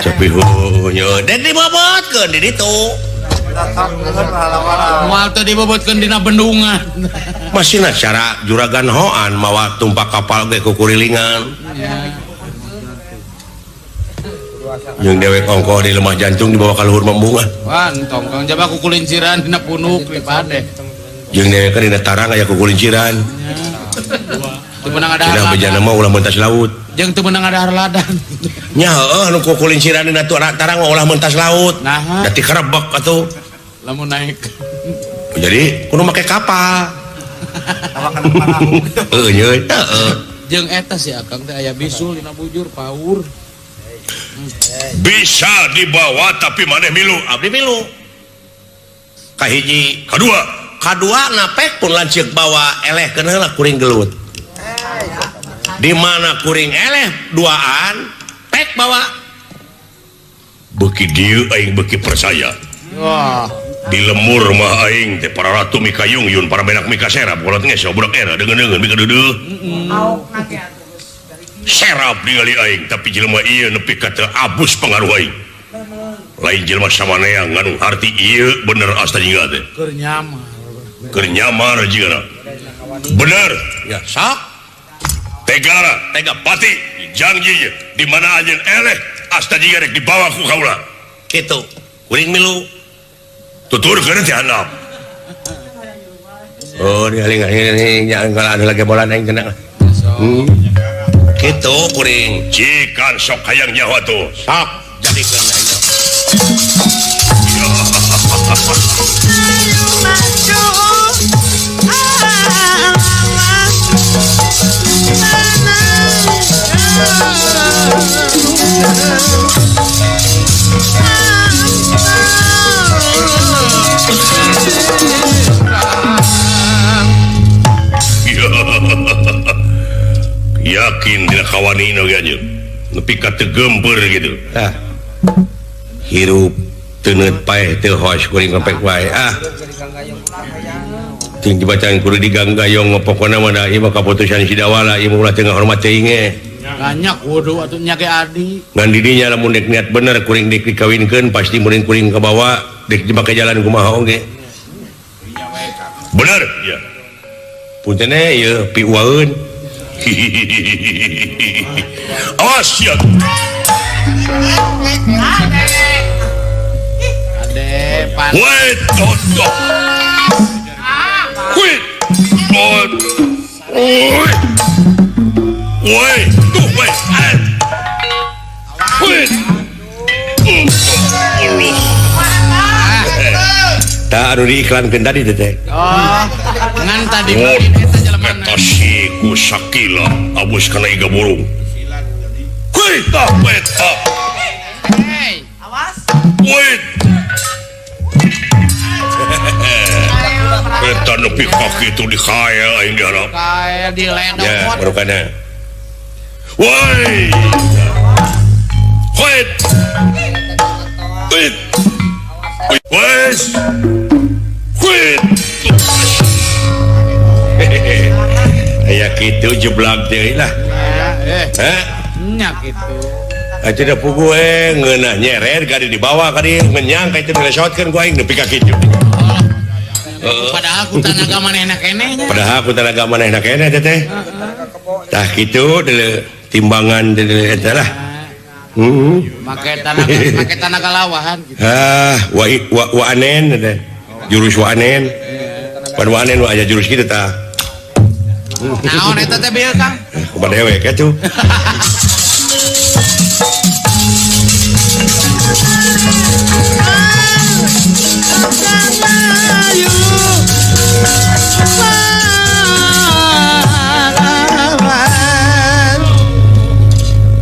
Cepi heuh dan dibebetkeun di ditu. Moal teu dibebetkeun dina bendungan. Masihna cara juragan hoan mawa tumpak kapal ge kukurilingan. Jeung dewek ongkoh di lemah jantung dibawa ka luhur membungan. Wah, entong Kang jaba kukulinciran dina punuk lipade. Jeung dewek dina tarang aya kukulinciran. Teu meunang ada. Cenah bejana mah ulah mentas laut. Jeung teu meunang ada harladan. Nya heueuh nu kukulinciran dina tarang mah ulah mentas laut. Nah, da ti kerebek atuh. Lamun naik. Jadi kudu make kapal. Heueuh nya heueuh. Jeung eta si Akang teh aya bisul dina bujur paur. Bisa dibawa tapi maneh milu. Abdi milu. Kahiji, kadua. Kadua napek pun lanceuk bawa eleh keun heula kuring gelut. Di mana kuring eleh duaan pek bawa. Beuki dieu aing beuki percaya. Wah, di lemur mah aing teh para ratu mikayung yun para menak mikaserap kolot ngeso budak era deungeun-deungeun mikadeudeuh. Serap ningali aing tapi jelema ieu nepi ka teu abus pengaruh aing. Lain jelema samanea nganu harti ieu bener asta jingga teh. Keur nyamar. Keur nyamar jigana. Bener. Ya sok. Tegara, tega pati janji di mana anjeun eleh asta jingga rek dibawa ku kaula. Kitu. Kuring milu. Tuturkeun teh handap. Oh, ningali nya kalau ada lagi bola aing tenang. Gitu kuring cikan sok hayang nyawa tuh sok jadikeun aing. Yakin dina kawanina ge anjeun nepi ka teu geumpeur gitu. Tah. Hirup teuneut paeh teu hos kuring ngepek wae ah. Ting dibacaan kudu diganggayong pokona mah da ieu mah kaputusan si Dawala ieu mah ulah teu ngahormat teuing ge. Banyak kudu atuh nya ge adi. Ngan di dinya lamun dek niat bener kuring dek dikawinkeun pasti mun kuring kabawa dek dipake jalan kumaha oge. Bener ya. Punten ieu piuaeun. Awas ya. Ade pan. Wait, toto. Wait. Wait. Wait, tuh wait. Wait. Tah anu diiklankeun tadi teh. Oh, ngan tadi mah eta jelema. Eta si ku sakila abus kana iga burung. Wait, tah wait. Hey, awas. Wait. Eta nepi ka kitu dikael aing diharap. Kael diledok. Ya, barukana. Woi. Wait. Wait. Wes. Wait. Aya kitu jeblak deui lah. Hah? Nya kitu. Atuh da puguh ngeunah nyeret ka dibawa ka dieu ngenyang ka itu dilesotkeun ku aing nepi ka kitu. Padahal ku tanaga manehna keneh nya. Padahal ku tanaga manehna keneh teh. Tah kitu deuleu timbangan deuleu eta lah. Make tanaga lawahan gitu. Ah, wa wa anen teh. Jurus wa anen. Pan wa anen wa aya jurus kitu tah. Naon eta teh bieu Kang? Kumaha dewek atuh.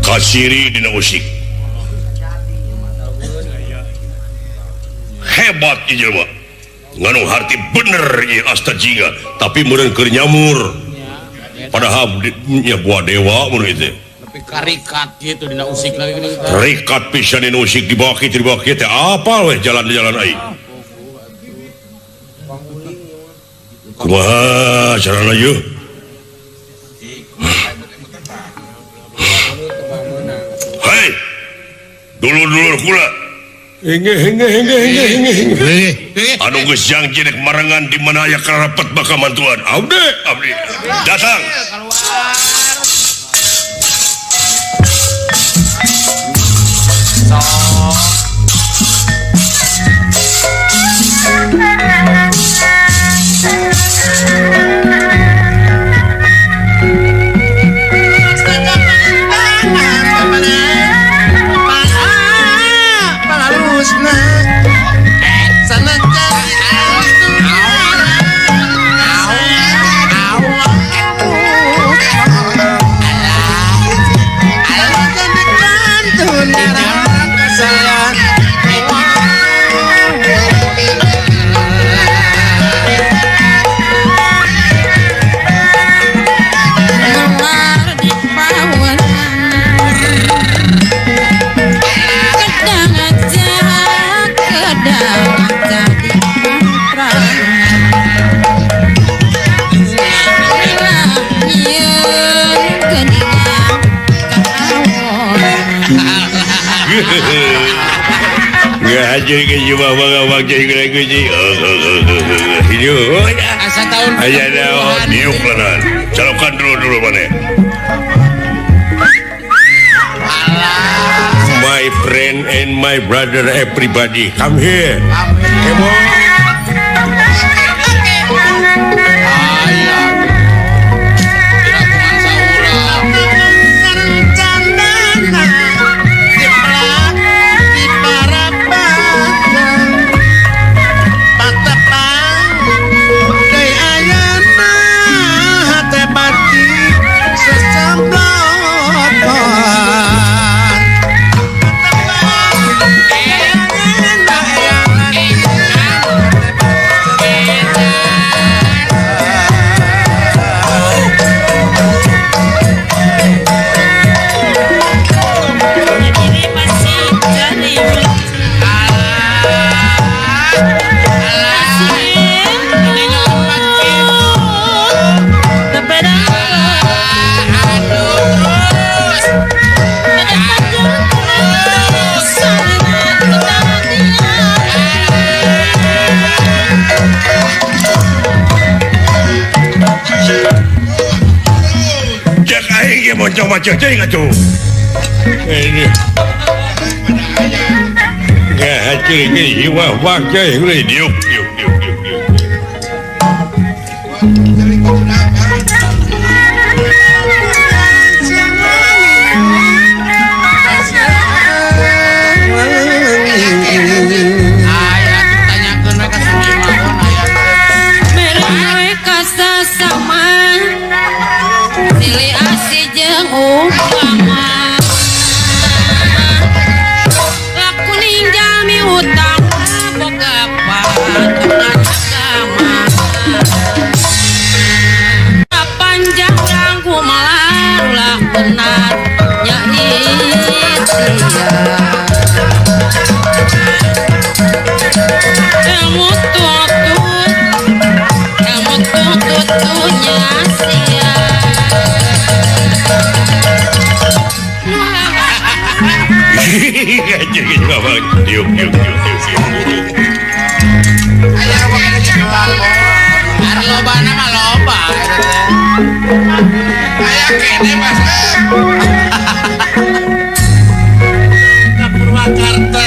Kasiri dina usik. Hebat ieu jelema. Nganu harti bener ieu asta jingga, tapi meureun keur nyamur. Padahal nya buah dewa mun itu. Tapi karikat gitu dina usik lagi geuning. Rikat pisan dina usik dibawa kitu dibawa kieu teh apal weh jalan-jalan aing. Kumaha carana ieu? Hei. Dulur-dulur kula. Anu geus janji rek marengan di mana aya karapet bakal mantuan. Abdi, abdi. Datang. Calokan dulu mana. My friend and my brother everybody come here. Come on. Moncong-moncong cing atuh. Ini. Enggak cing ini wah wah cing ini diuk diuk diuk diuk diuk. Aya tanyakeun we ka si Mawon aya. Mere ka sasama. Silih asih jeung upama. Laku ninjami utang boga patunan agama. Panjang rangku malah ulah benar nya ikhtiar. Ilmu tutut, ilmu tutunya sia. Diuk diuk diuk diuk. Ari lobana mah loba eta teh. Aya kene Mas. Ka Purwakarta.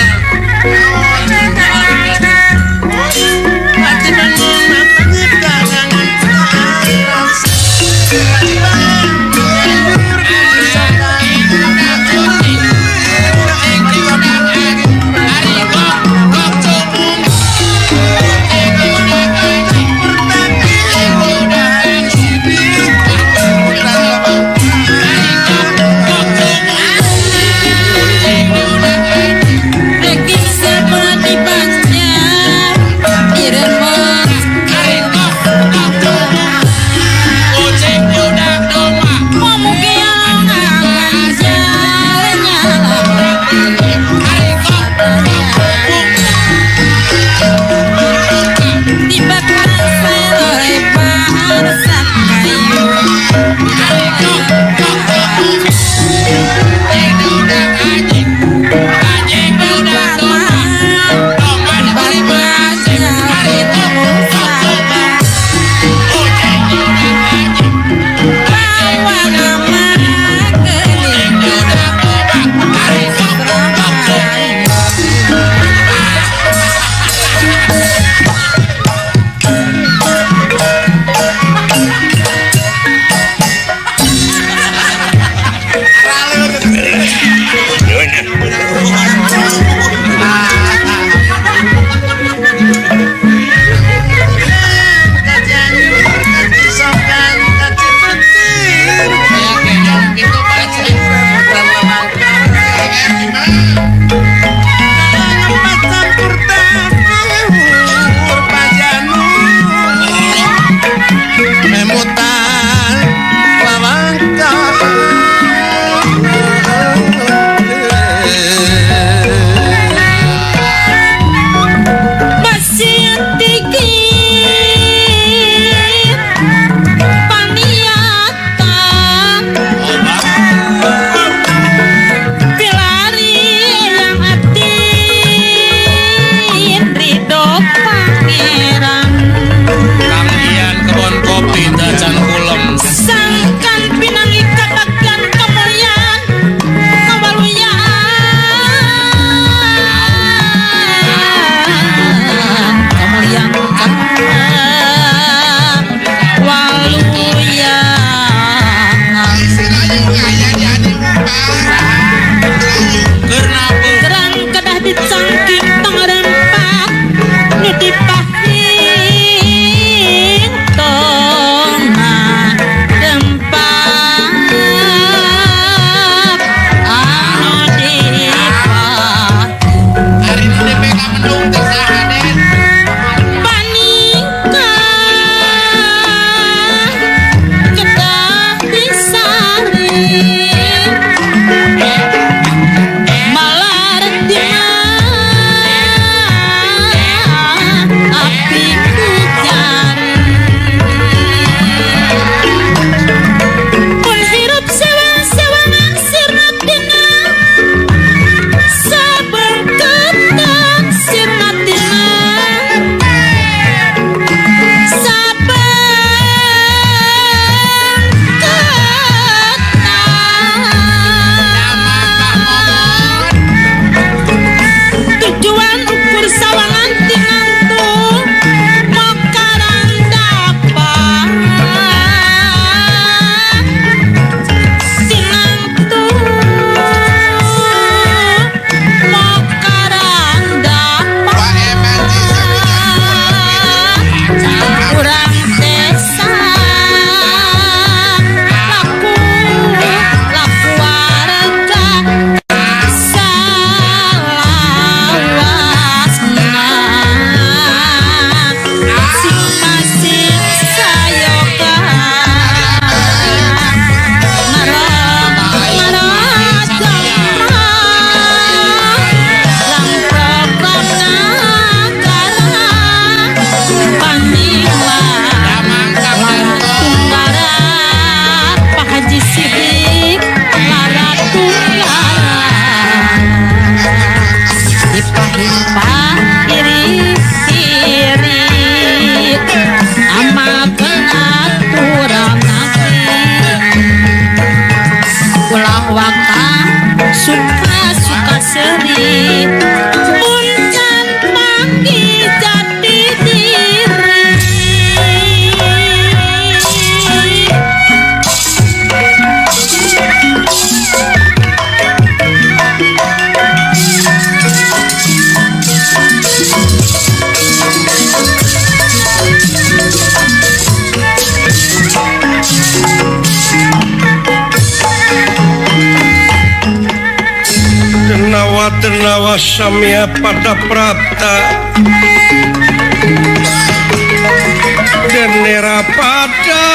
Tah suka-suka seri mun can panggih jati diri. Tenawa samya pada prapta genera pada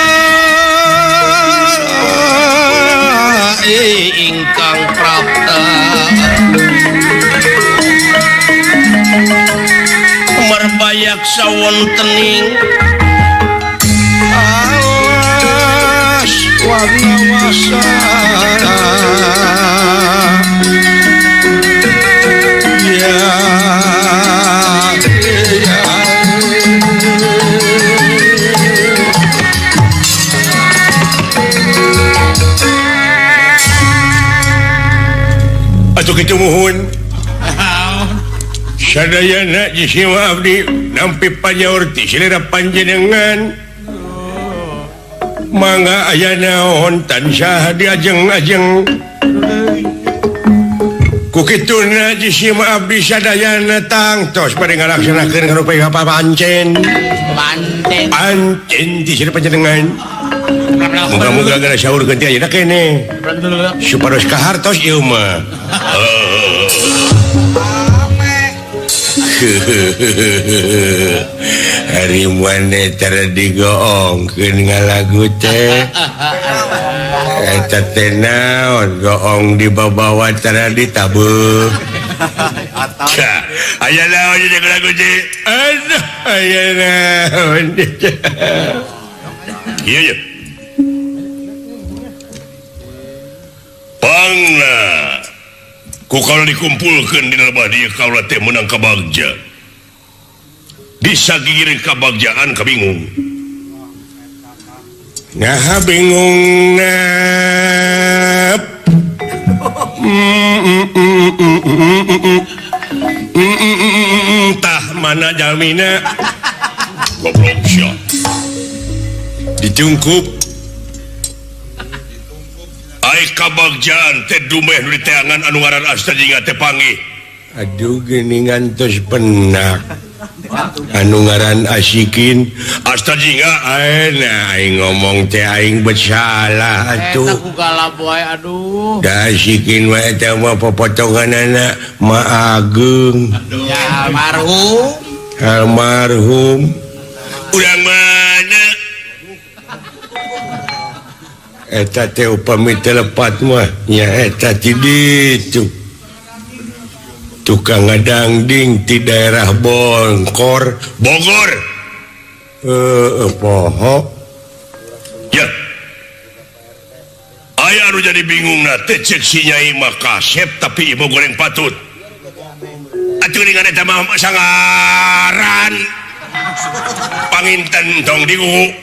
ingkang prapta merbayak sawontening awas warna wasana. Atuh kitu muhun sadayana jisima abdi nampi panyaur ti selera panjenengan mangga aya naon tansah diajeng-ajeng ku kituna jisima abdi sadayana tangtos bade ngalaksanakeun ngarupi apa pancen pancen ti selera panjenengan. Moga-moga gara sahur ganti ayeuna keneh supados kahartos ieu mah. Hari mana tara digoongkeun ngalagu teh eta teh naon goong dibabawa tara ditabeuh. Aya naon jeung lagu teh? Aduh aya naon. Ieu ye. Pangna ku kaula dikumpulkeun dina lebah dieu kaula teh meunang kabagja. Disagigireun kabagjaan kabingung. Naha bingungna. Tah mana jalmina? Goblok sia. Dicungkup ai kabagjaan teh dumeh nu diteangan anu ngaran Astajinga teh panggih. Aduh geuningan tos penak anu ngaran Asikin Astajinga ayeuna aing ngomong teh aing bersalah atuh. Eta ku galap wae aduh. Da Asikin wae eta mah popotonganana Ma Ageung. Ya almarhum. Almarhum. Urang mana? Eta teh upami teu lepat mah nya eta ti ditu. Tukang ngadangding ti daerah Bongkor, Bogor. Poho. Ya. Aya anu jadi bingungna teh ceuk si Nyai mah kasep tapi ieu goreng patut. Atuh dengan eta mah sangaran. Panginten tong digugu.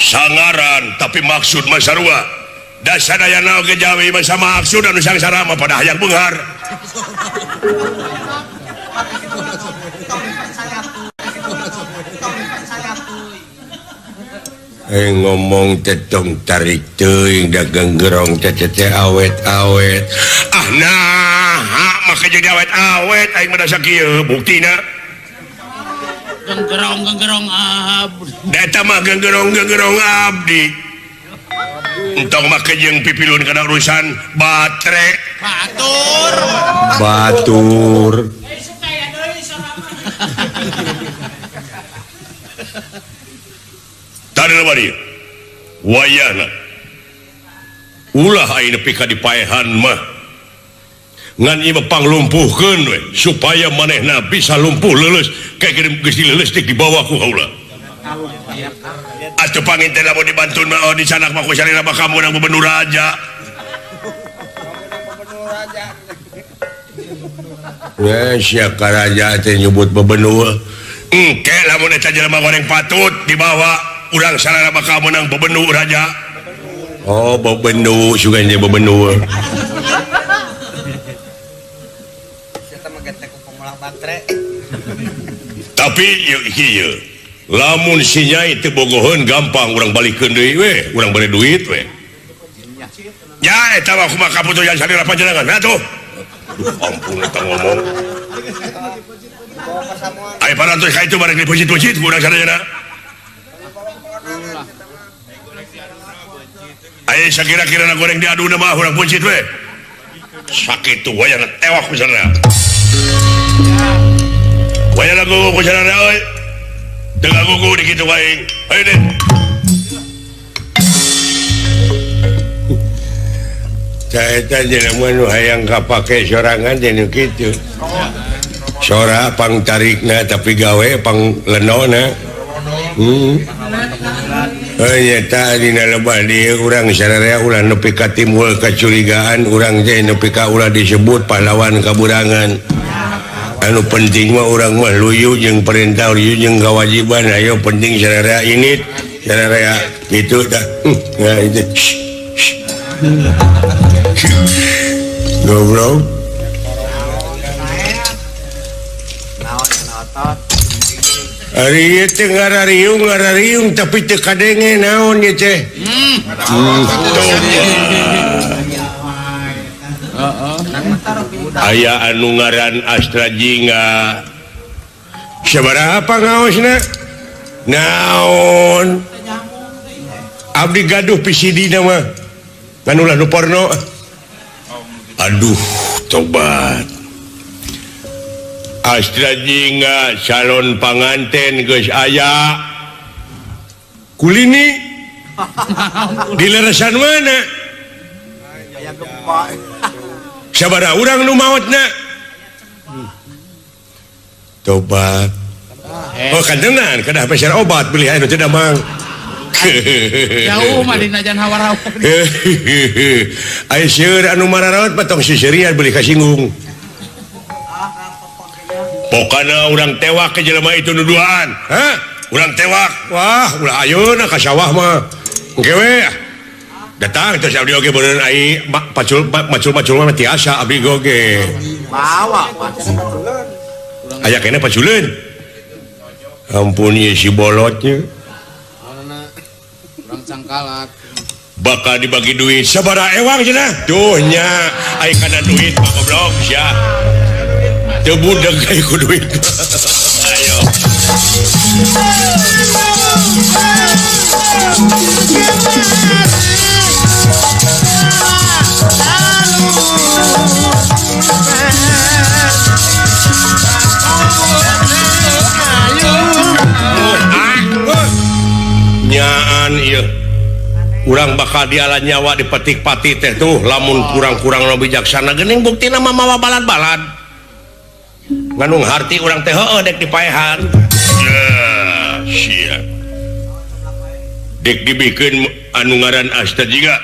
Sangaran tapi maksud mah sarua. Dasadayana oge jawi mah sama maksud anu sangsara mah pada hayang beunghar. Ngomong tetong tarik teuing dagang gerong teh teh awet-awet. Ah nah, maka jadi awet-awet aing mah dasa kieu buktina. Genggerong-genggerong abdi. Eta mah genggerong-genggerong abdi. Entong make jeung pipilun kana urusan batre. Batur. Batur. Tadi bari. Wayahna. Ulah aing nepi ka dipaehan mah. Ngan ieu mah panglumpuhkeun we supaya manehna bisa lumpuh leuleus kayak geus dileuleus dik dibawa ku kaula. Atuh panginten lamun dibantun mah di sanak mah ku sarena mah kamu nang gubernur raja. Ya sia karaja teh nyebut bebenul. Engke lamun eta jelema goreng patut dibawa urang sarana bakal menang bebenul raja. Oh bebendu sugan je bebendu. Tapi ieu lamun si Nyai teu bogoheun gampang urang balikeun deui we, urang bere duit we. Ya eta mah kumaha kaputusan salira panjenengan atuh. Duh ampun eta ngomong. Aya parantos ka itu bareng dipuji-puji ku urang sadayana. Aya sakira-kirana goreng diaduna mah urang puncit we. Sakitu wayahna tewak misalna. Wayahna gugu ku sarana euy. Teu ngagugu di kitu aing. Hayu deh. Caeta jelema nu hayang kapake sorangan teh nu kitu. Sora pang tarikna tapi gawe pang lenona. Nyata dina lebah dieu urang sararea ulah nepi ka timbul kacurigaan urang teh nepi ka ulah disebut pahlawan kaburangan. Anu penting mah urang mah luyu jeung perintah luyu jeung kewajiban ayo penting sararea init sararea kitu tah. Nah itu. Goblok. Ari ieu teh ngarariung tapi teu kadenge naon ieu teh. Aya anu ngaran Astra Jingga. Sabaraha pangaosna? Naon? Abdi gaduh PCD na mah. Ngan ulah nu porno. Aduh, tobat. Astra Jingga calon panganten geus aya. Kulini di leresan mana? Sabaraha urang nu maotna? Tobat. Oh kantenan kedah peser obat beli anu teu damang. Jauh mah dina jan hawar-hawar. Ai seueur anu mararaot mah tong siserian beli kasinggung. Pokana urang tewak ke jelema itu nu duaan. Hah? Urang tewak. Wah, ulah ayeuna ka sawah mah. Engke we. Datang terus abdi oge beureun ai pacul macul-macul mah tiasa abdi oge. Bawa. Aya keneh paculeun. Ampun ieu si bolotnya. Urang cangkalak. Bakal dibagi duit sabaraha ewang cenah. Duh nya ai kana duit mah goblok sia. Teu budeg ai ku duit. Ayo. Nyaan ieu. Urang bakal diala nyawa dipetik-pati teh tuh lamun kurang-kurang nu bijaksana geuning buktina mah mawa balad-balad. Nganung harti urang teh heueuh dek dipaehan. Sia. Dek dibikeun anu ngaran Asta Jingga.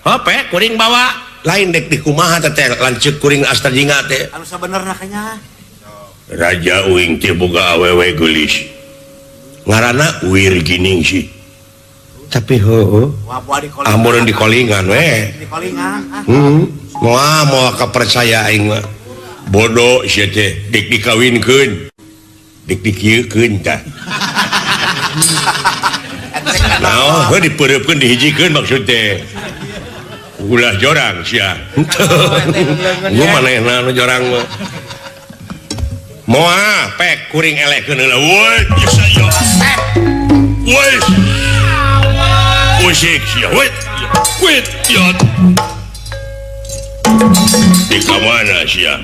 Hape kuring bawa lain dek dikumaha teh lanceuk kuring Asta Jingga teh. Anu sabenerna kanya. Raja uing teh boga awewe geulis. Ngaranna Wirgining sih. Tapi heueuh. Amun di kolingan we. Di kolingan. Moal moal kapercaya aing mah. Bodoh sia teh dek dikawinkeun. Dek dikieukeun tah. Naon heuh dipeureupkeun dihijikeun maksud teh. Ulah jorang sia. Nu manehna nu jorang mah. Moal pek kuring elehkeun heula. Woi, geus aya. Woi. Usik sia. Woi. Woi, ya. Di mana sia?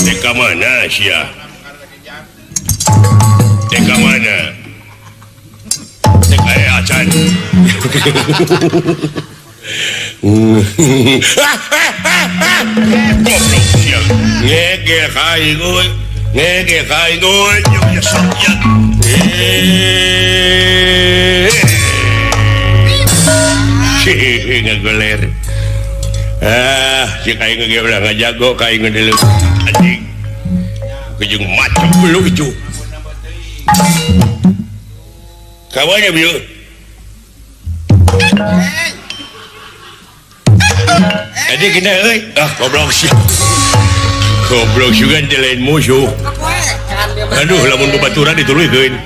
Deka mana sia? Deka mana? Deka acan. Goblok sia. Ngege ka aing euy. Ngege ka aing euy. Ya sok ya. Ngagoler. Ah, si aing ge ulah ngajago ka aing deuleu. Anjing. Kejung macam belu itu. Kawannya bieu. Jadi kena euy. Ah goblok sih. Goblok juga teh lain musuh. Aduh lamun babaturan dituluykeun.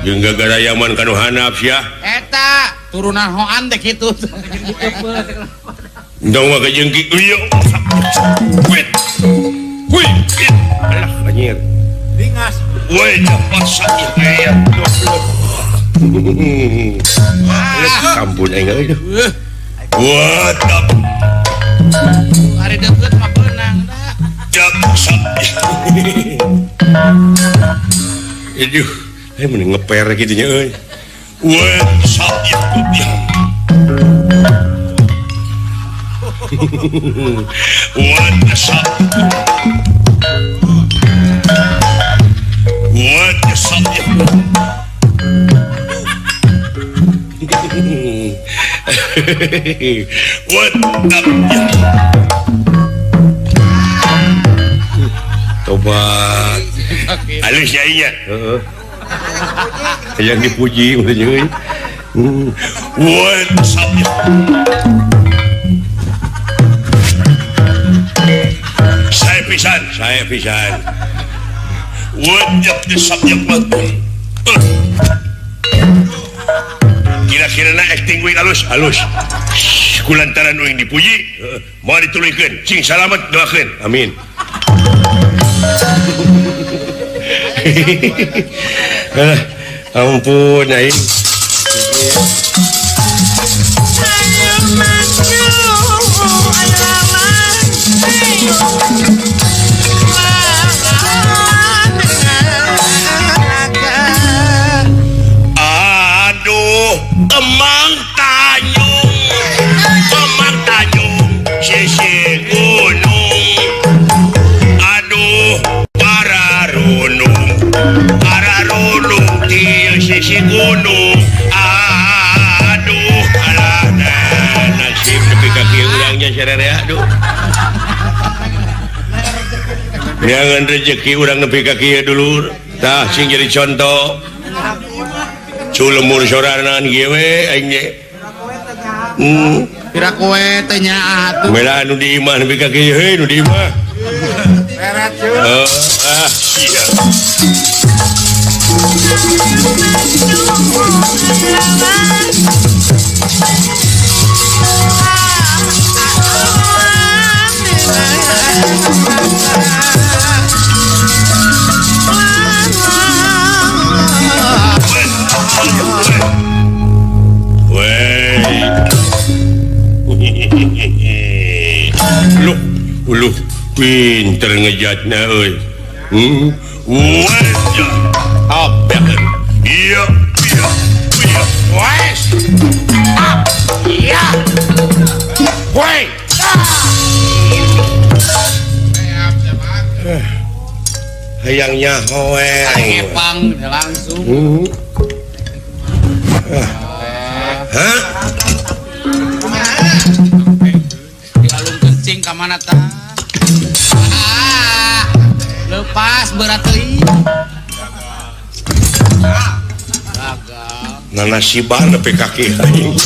Jeung gara-gara yaman kanu hanap sia. Eta turunan hoan teh kitu. Ndong mah kejengki ieu. Wit. Wih. Alah anjir. Lingas. Woi, cepat sakit ya. Ampun aing euy. What the Ari deukeut mah beunang da. Jam sakit. Aduh. Mending ngeper gitu nya euy. Wah, sakit. Wah, sakit. Wah, sakit. Wah, tobat. Alus nya. Heeh. Yang dipuji maksudnya. Wah, sakit. Saya pisan. Wah, sakit. Kira-kira na acting uing halus. Kulantaran uing dipuji, mau dituluykeun. Cing salamet doakeun. Amin. Ampun aing. Aduh, Emang Tanjung, sisi gunung. Aduh, para runung di sisi gunung. Aduh, alah nasib nepi ka kieu urang nya sararea aduh. Jangan rezeki urang nepi ka kieu dulur. Tah sing jadi contoh. Culemur sorangan kieu we aing ge. Pira kowe teh nyaah atuh. Mela anu di imah nepi ka kieu heuy nu di imah. Berat cuy. Ah sia. Uluh, pinter ngejatna euy. Apa? Iya, iya, iya. Wes. Iya. Woi. Hayang nyaho we. Ngepang langsung. Hah? Dialung kencing ka mana tah? Lepas berat teuing. Gagal. Nanasiban nepi ka kieu anjing.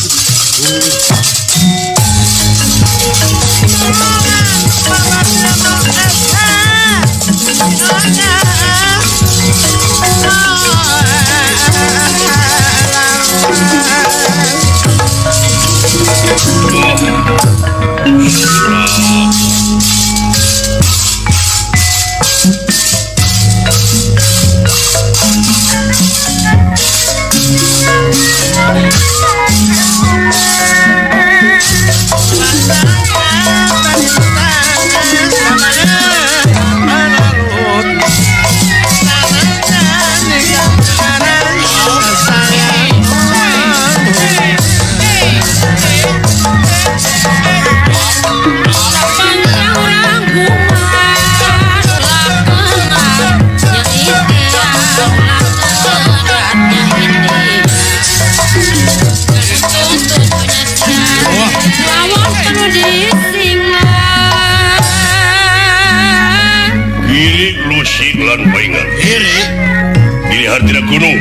Gunung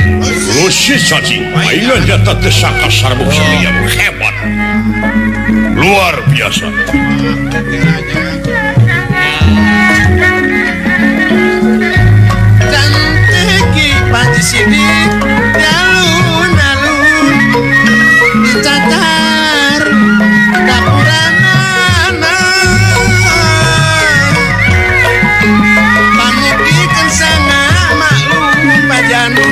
Lusi cacing paingan jatah tesaka sarbuk yang hebat luar biasa. Cantik panci sidik alun-alun dicacar dapuranana pamukikeun sana maklum pajanu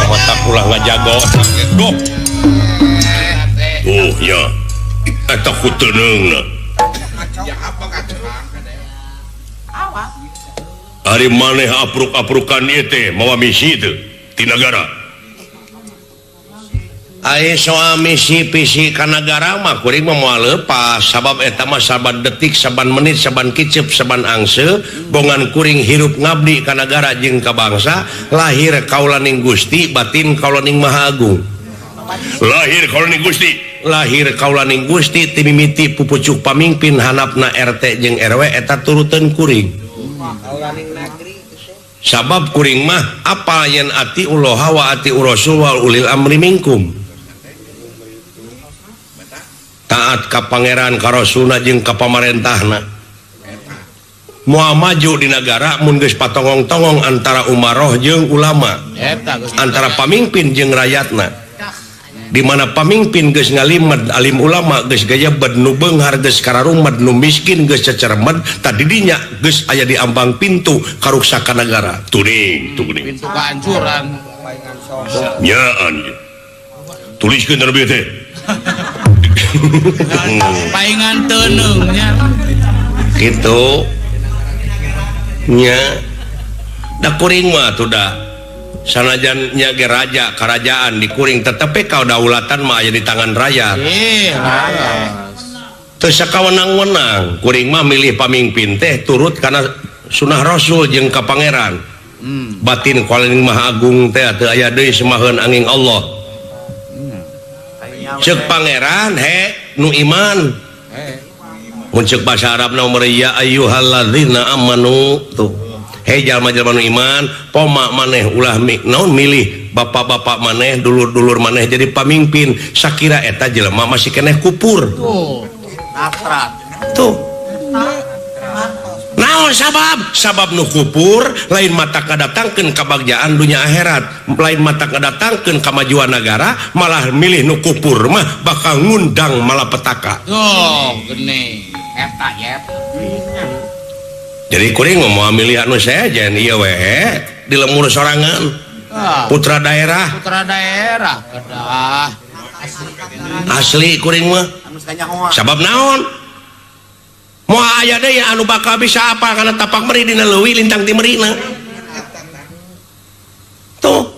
Mata ulah ngajago dok. Oh ya, eta ku teuneungna. Ari maneh apruk-aprukan ieu teh mawa misi teu ti nagara. Ai soal misi pisi ka nagara mah kuring mah moal leupas sabab eta mah saban detik, saban menit, saban kicep, saban angse bongan kuring hirup ngabdi ka nagara jeung ka bangsa, lahir kaulaning Gusti, batin kaulaning Maha Agung. Lahir kaulaning Gusti, lahir kaulaning Gusti timimiti pupucuk pamingpin hanapna RT jeung RW eta turuteun kuring. Sabab kuring mah apa yen ati uloha wa ati urasul wal ulil amri minkum. Taat ka pangeran ka rasulna jeung ka pamarentahna. Moal maju di nagara mun geus patongong-tongong antara umaroh jeung ulama, antara pamimpin jeung rakyatna. Di mana pamimpin geus ngalimed alim ulama geus gayebed nu beunghar geus kararumed nu miskin geus cecermed tadi dinya geus aya di ambang pintu karuksakan nagara. Tuning, tuning. Pintu kehancuran. Nyaan. Tuliskeun terlebih teh. Paingan teuneungnya. Kitu. Nya. Da kuring mah atuh da. Sanajan nya ge raja kerajaan di kuring tetapi kadaulatan mah aya di tangan rakyat. Teu sakawenang-wenang kuring mah milih pamimpin teh turut kana sunah rasul jeung ka pangeran. Batin kaulaning Maha Agung teh teu aya deui semaheun angin Allah. Ceuk pangeran he nu iman. Mun ceuk bahasa Arabna umur ya ayyuhalladzina amanu tuh. Hei jalma-jalma nu iman, poma maneh ulah naon milih bapak-bapak maneh, dulur-dulur maneh jadi pamimpin. Sakira eta jelema masih keneh kupur. Tuh. Tuh. Naon sabab? Sabab nu kupur lain mata kadatangkeun kabagjaan dunia akhirat, lain mata kadatangkeun kamajuan negara, malah milih nu kupur mah bakal ngundang malapetaka. Tuh, geuning. Eta yep. Jadi kuring mau milih anu sejen ieu we di lemur sorangan. Putra daerah. Putra daerah kedah. Asli kuring mah. Sabab naon? Moal aya deui anu bakal bisa apa kana tapak meri dina leuwih lintang ti merina. Tuh.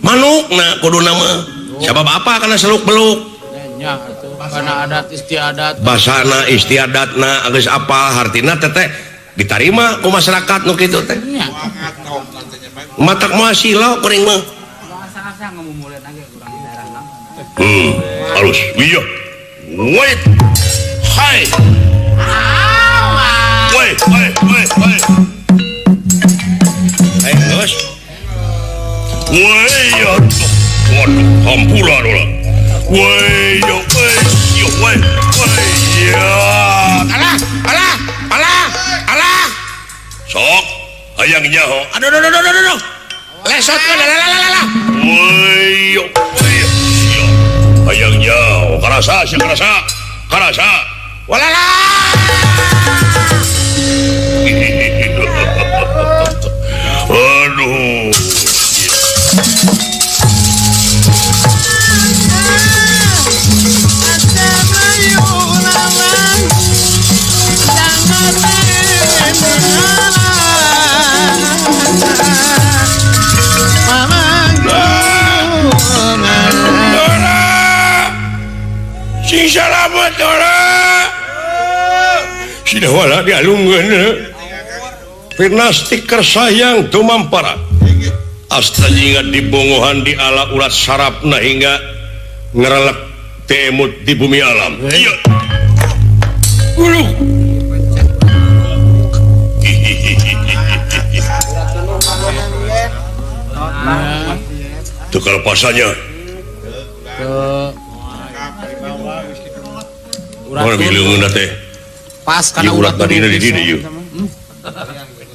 Manukna kuduna mah. Sabab apa kana seluk beluk? Nya atuh kana adat istiadat. Basana istiadatna geus apa hartina teh ditarima ku masyarakat nu kitu teh. Matak moal silo kuring mah. Halus. Iya. Wait. Hai. Wait, wait, wait, wait. Hai, geus. Woi, waduh, hampura ulah. Woi, yo, woi, yo, woi, woi, ya. Alah, alah, alah, alah. Sok, hayang nyaho. Aduh, aduh, aduh, aduh, aduh. Lesot kan, alah, alah, alah. Woi, yo, woi, yo. Hayang nyaho. Karasa, sih karasa, karasa. Walala. Aduh. Sing salamet ora. Sida wala dialungkeun. Pinasti kersayang tumampara. Asta jingga dibongohan di ala urat sarapna hingga ngerelek temut di bumi alam. Iya. Uluh. Tuh kelepasannya. Urat bileungeun teh. Pas kana urat tadi di dieu ieu.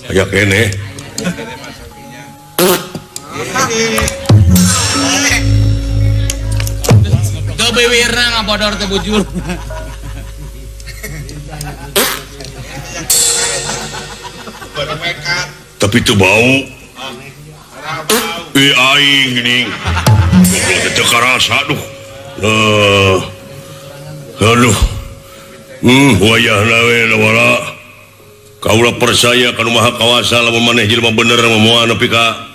Aya keneh. Teu biwirna ngabodor teu bujur. Tapi teu bau. Ih aing geuning. Teu karasa duh. Aduh. Wayahna we wala. Kaula percaya kanu Maha Kawasa lamun maneh jelema bener mah moal nepi ka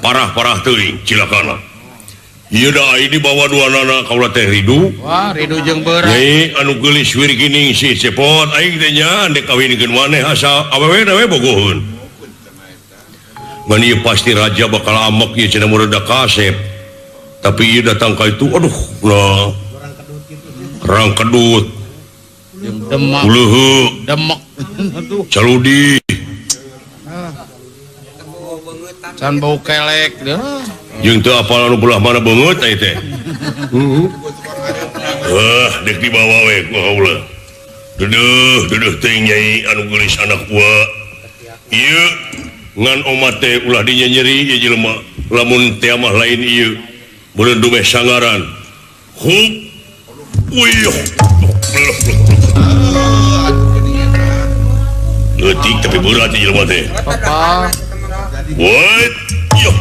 parah-parah teuing cilakana. Ieu da aing dibawa duanana kaula teh ridu. Wah, ridu jeung beurang. Nyai anu geulis wirgining si cepot aing teh nya andek kawinkeun maneh asa awewe we bogoheun. Ngan ieu pasti raja bakal amek ieu cenah mureda kasep. Tapi ieu datang ka itu aduh nah. Rang kedut. Jeung demak. Uleuh. Demek. Caludi. Can bau kelek deh. Jeung teu apal anu belah mana beungeut ai teh. Heuh, dek dibawa we ku kaula. Deudeuh, deudeuh teuing nyai anu geulis anak gua. Ieu ngan omat teh ulah dinyeri ieu jelema. Lamun teh mah lain ieu. Beureun dumeh sangaran. Hup. Wih. Leutik tapi berat ieu jelema teh. Papa. What? Yo.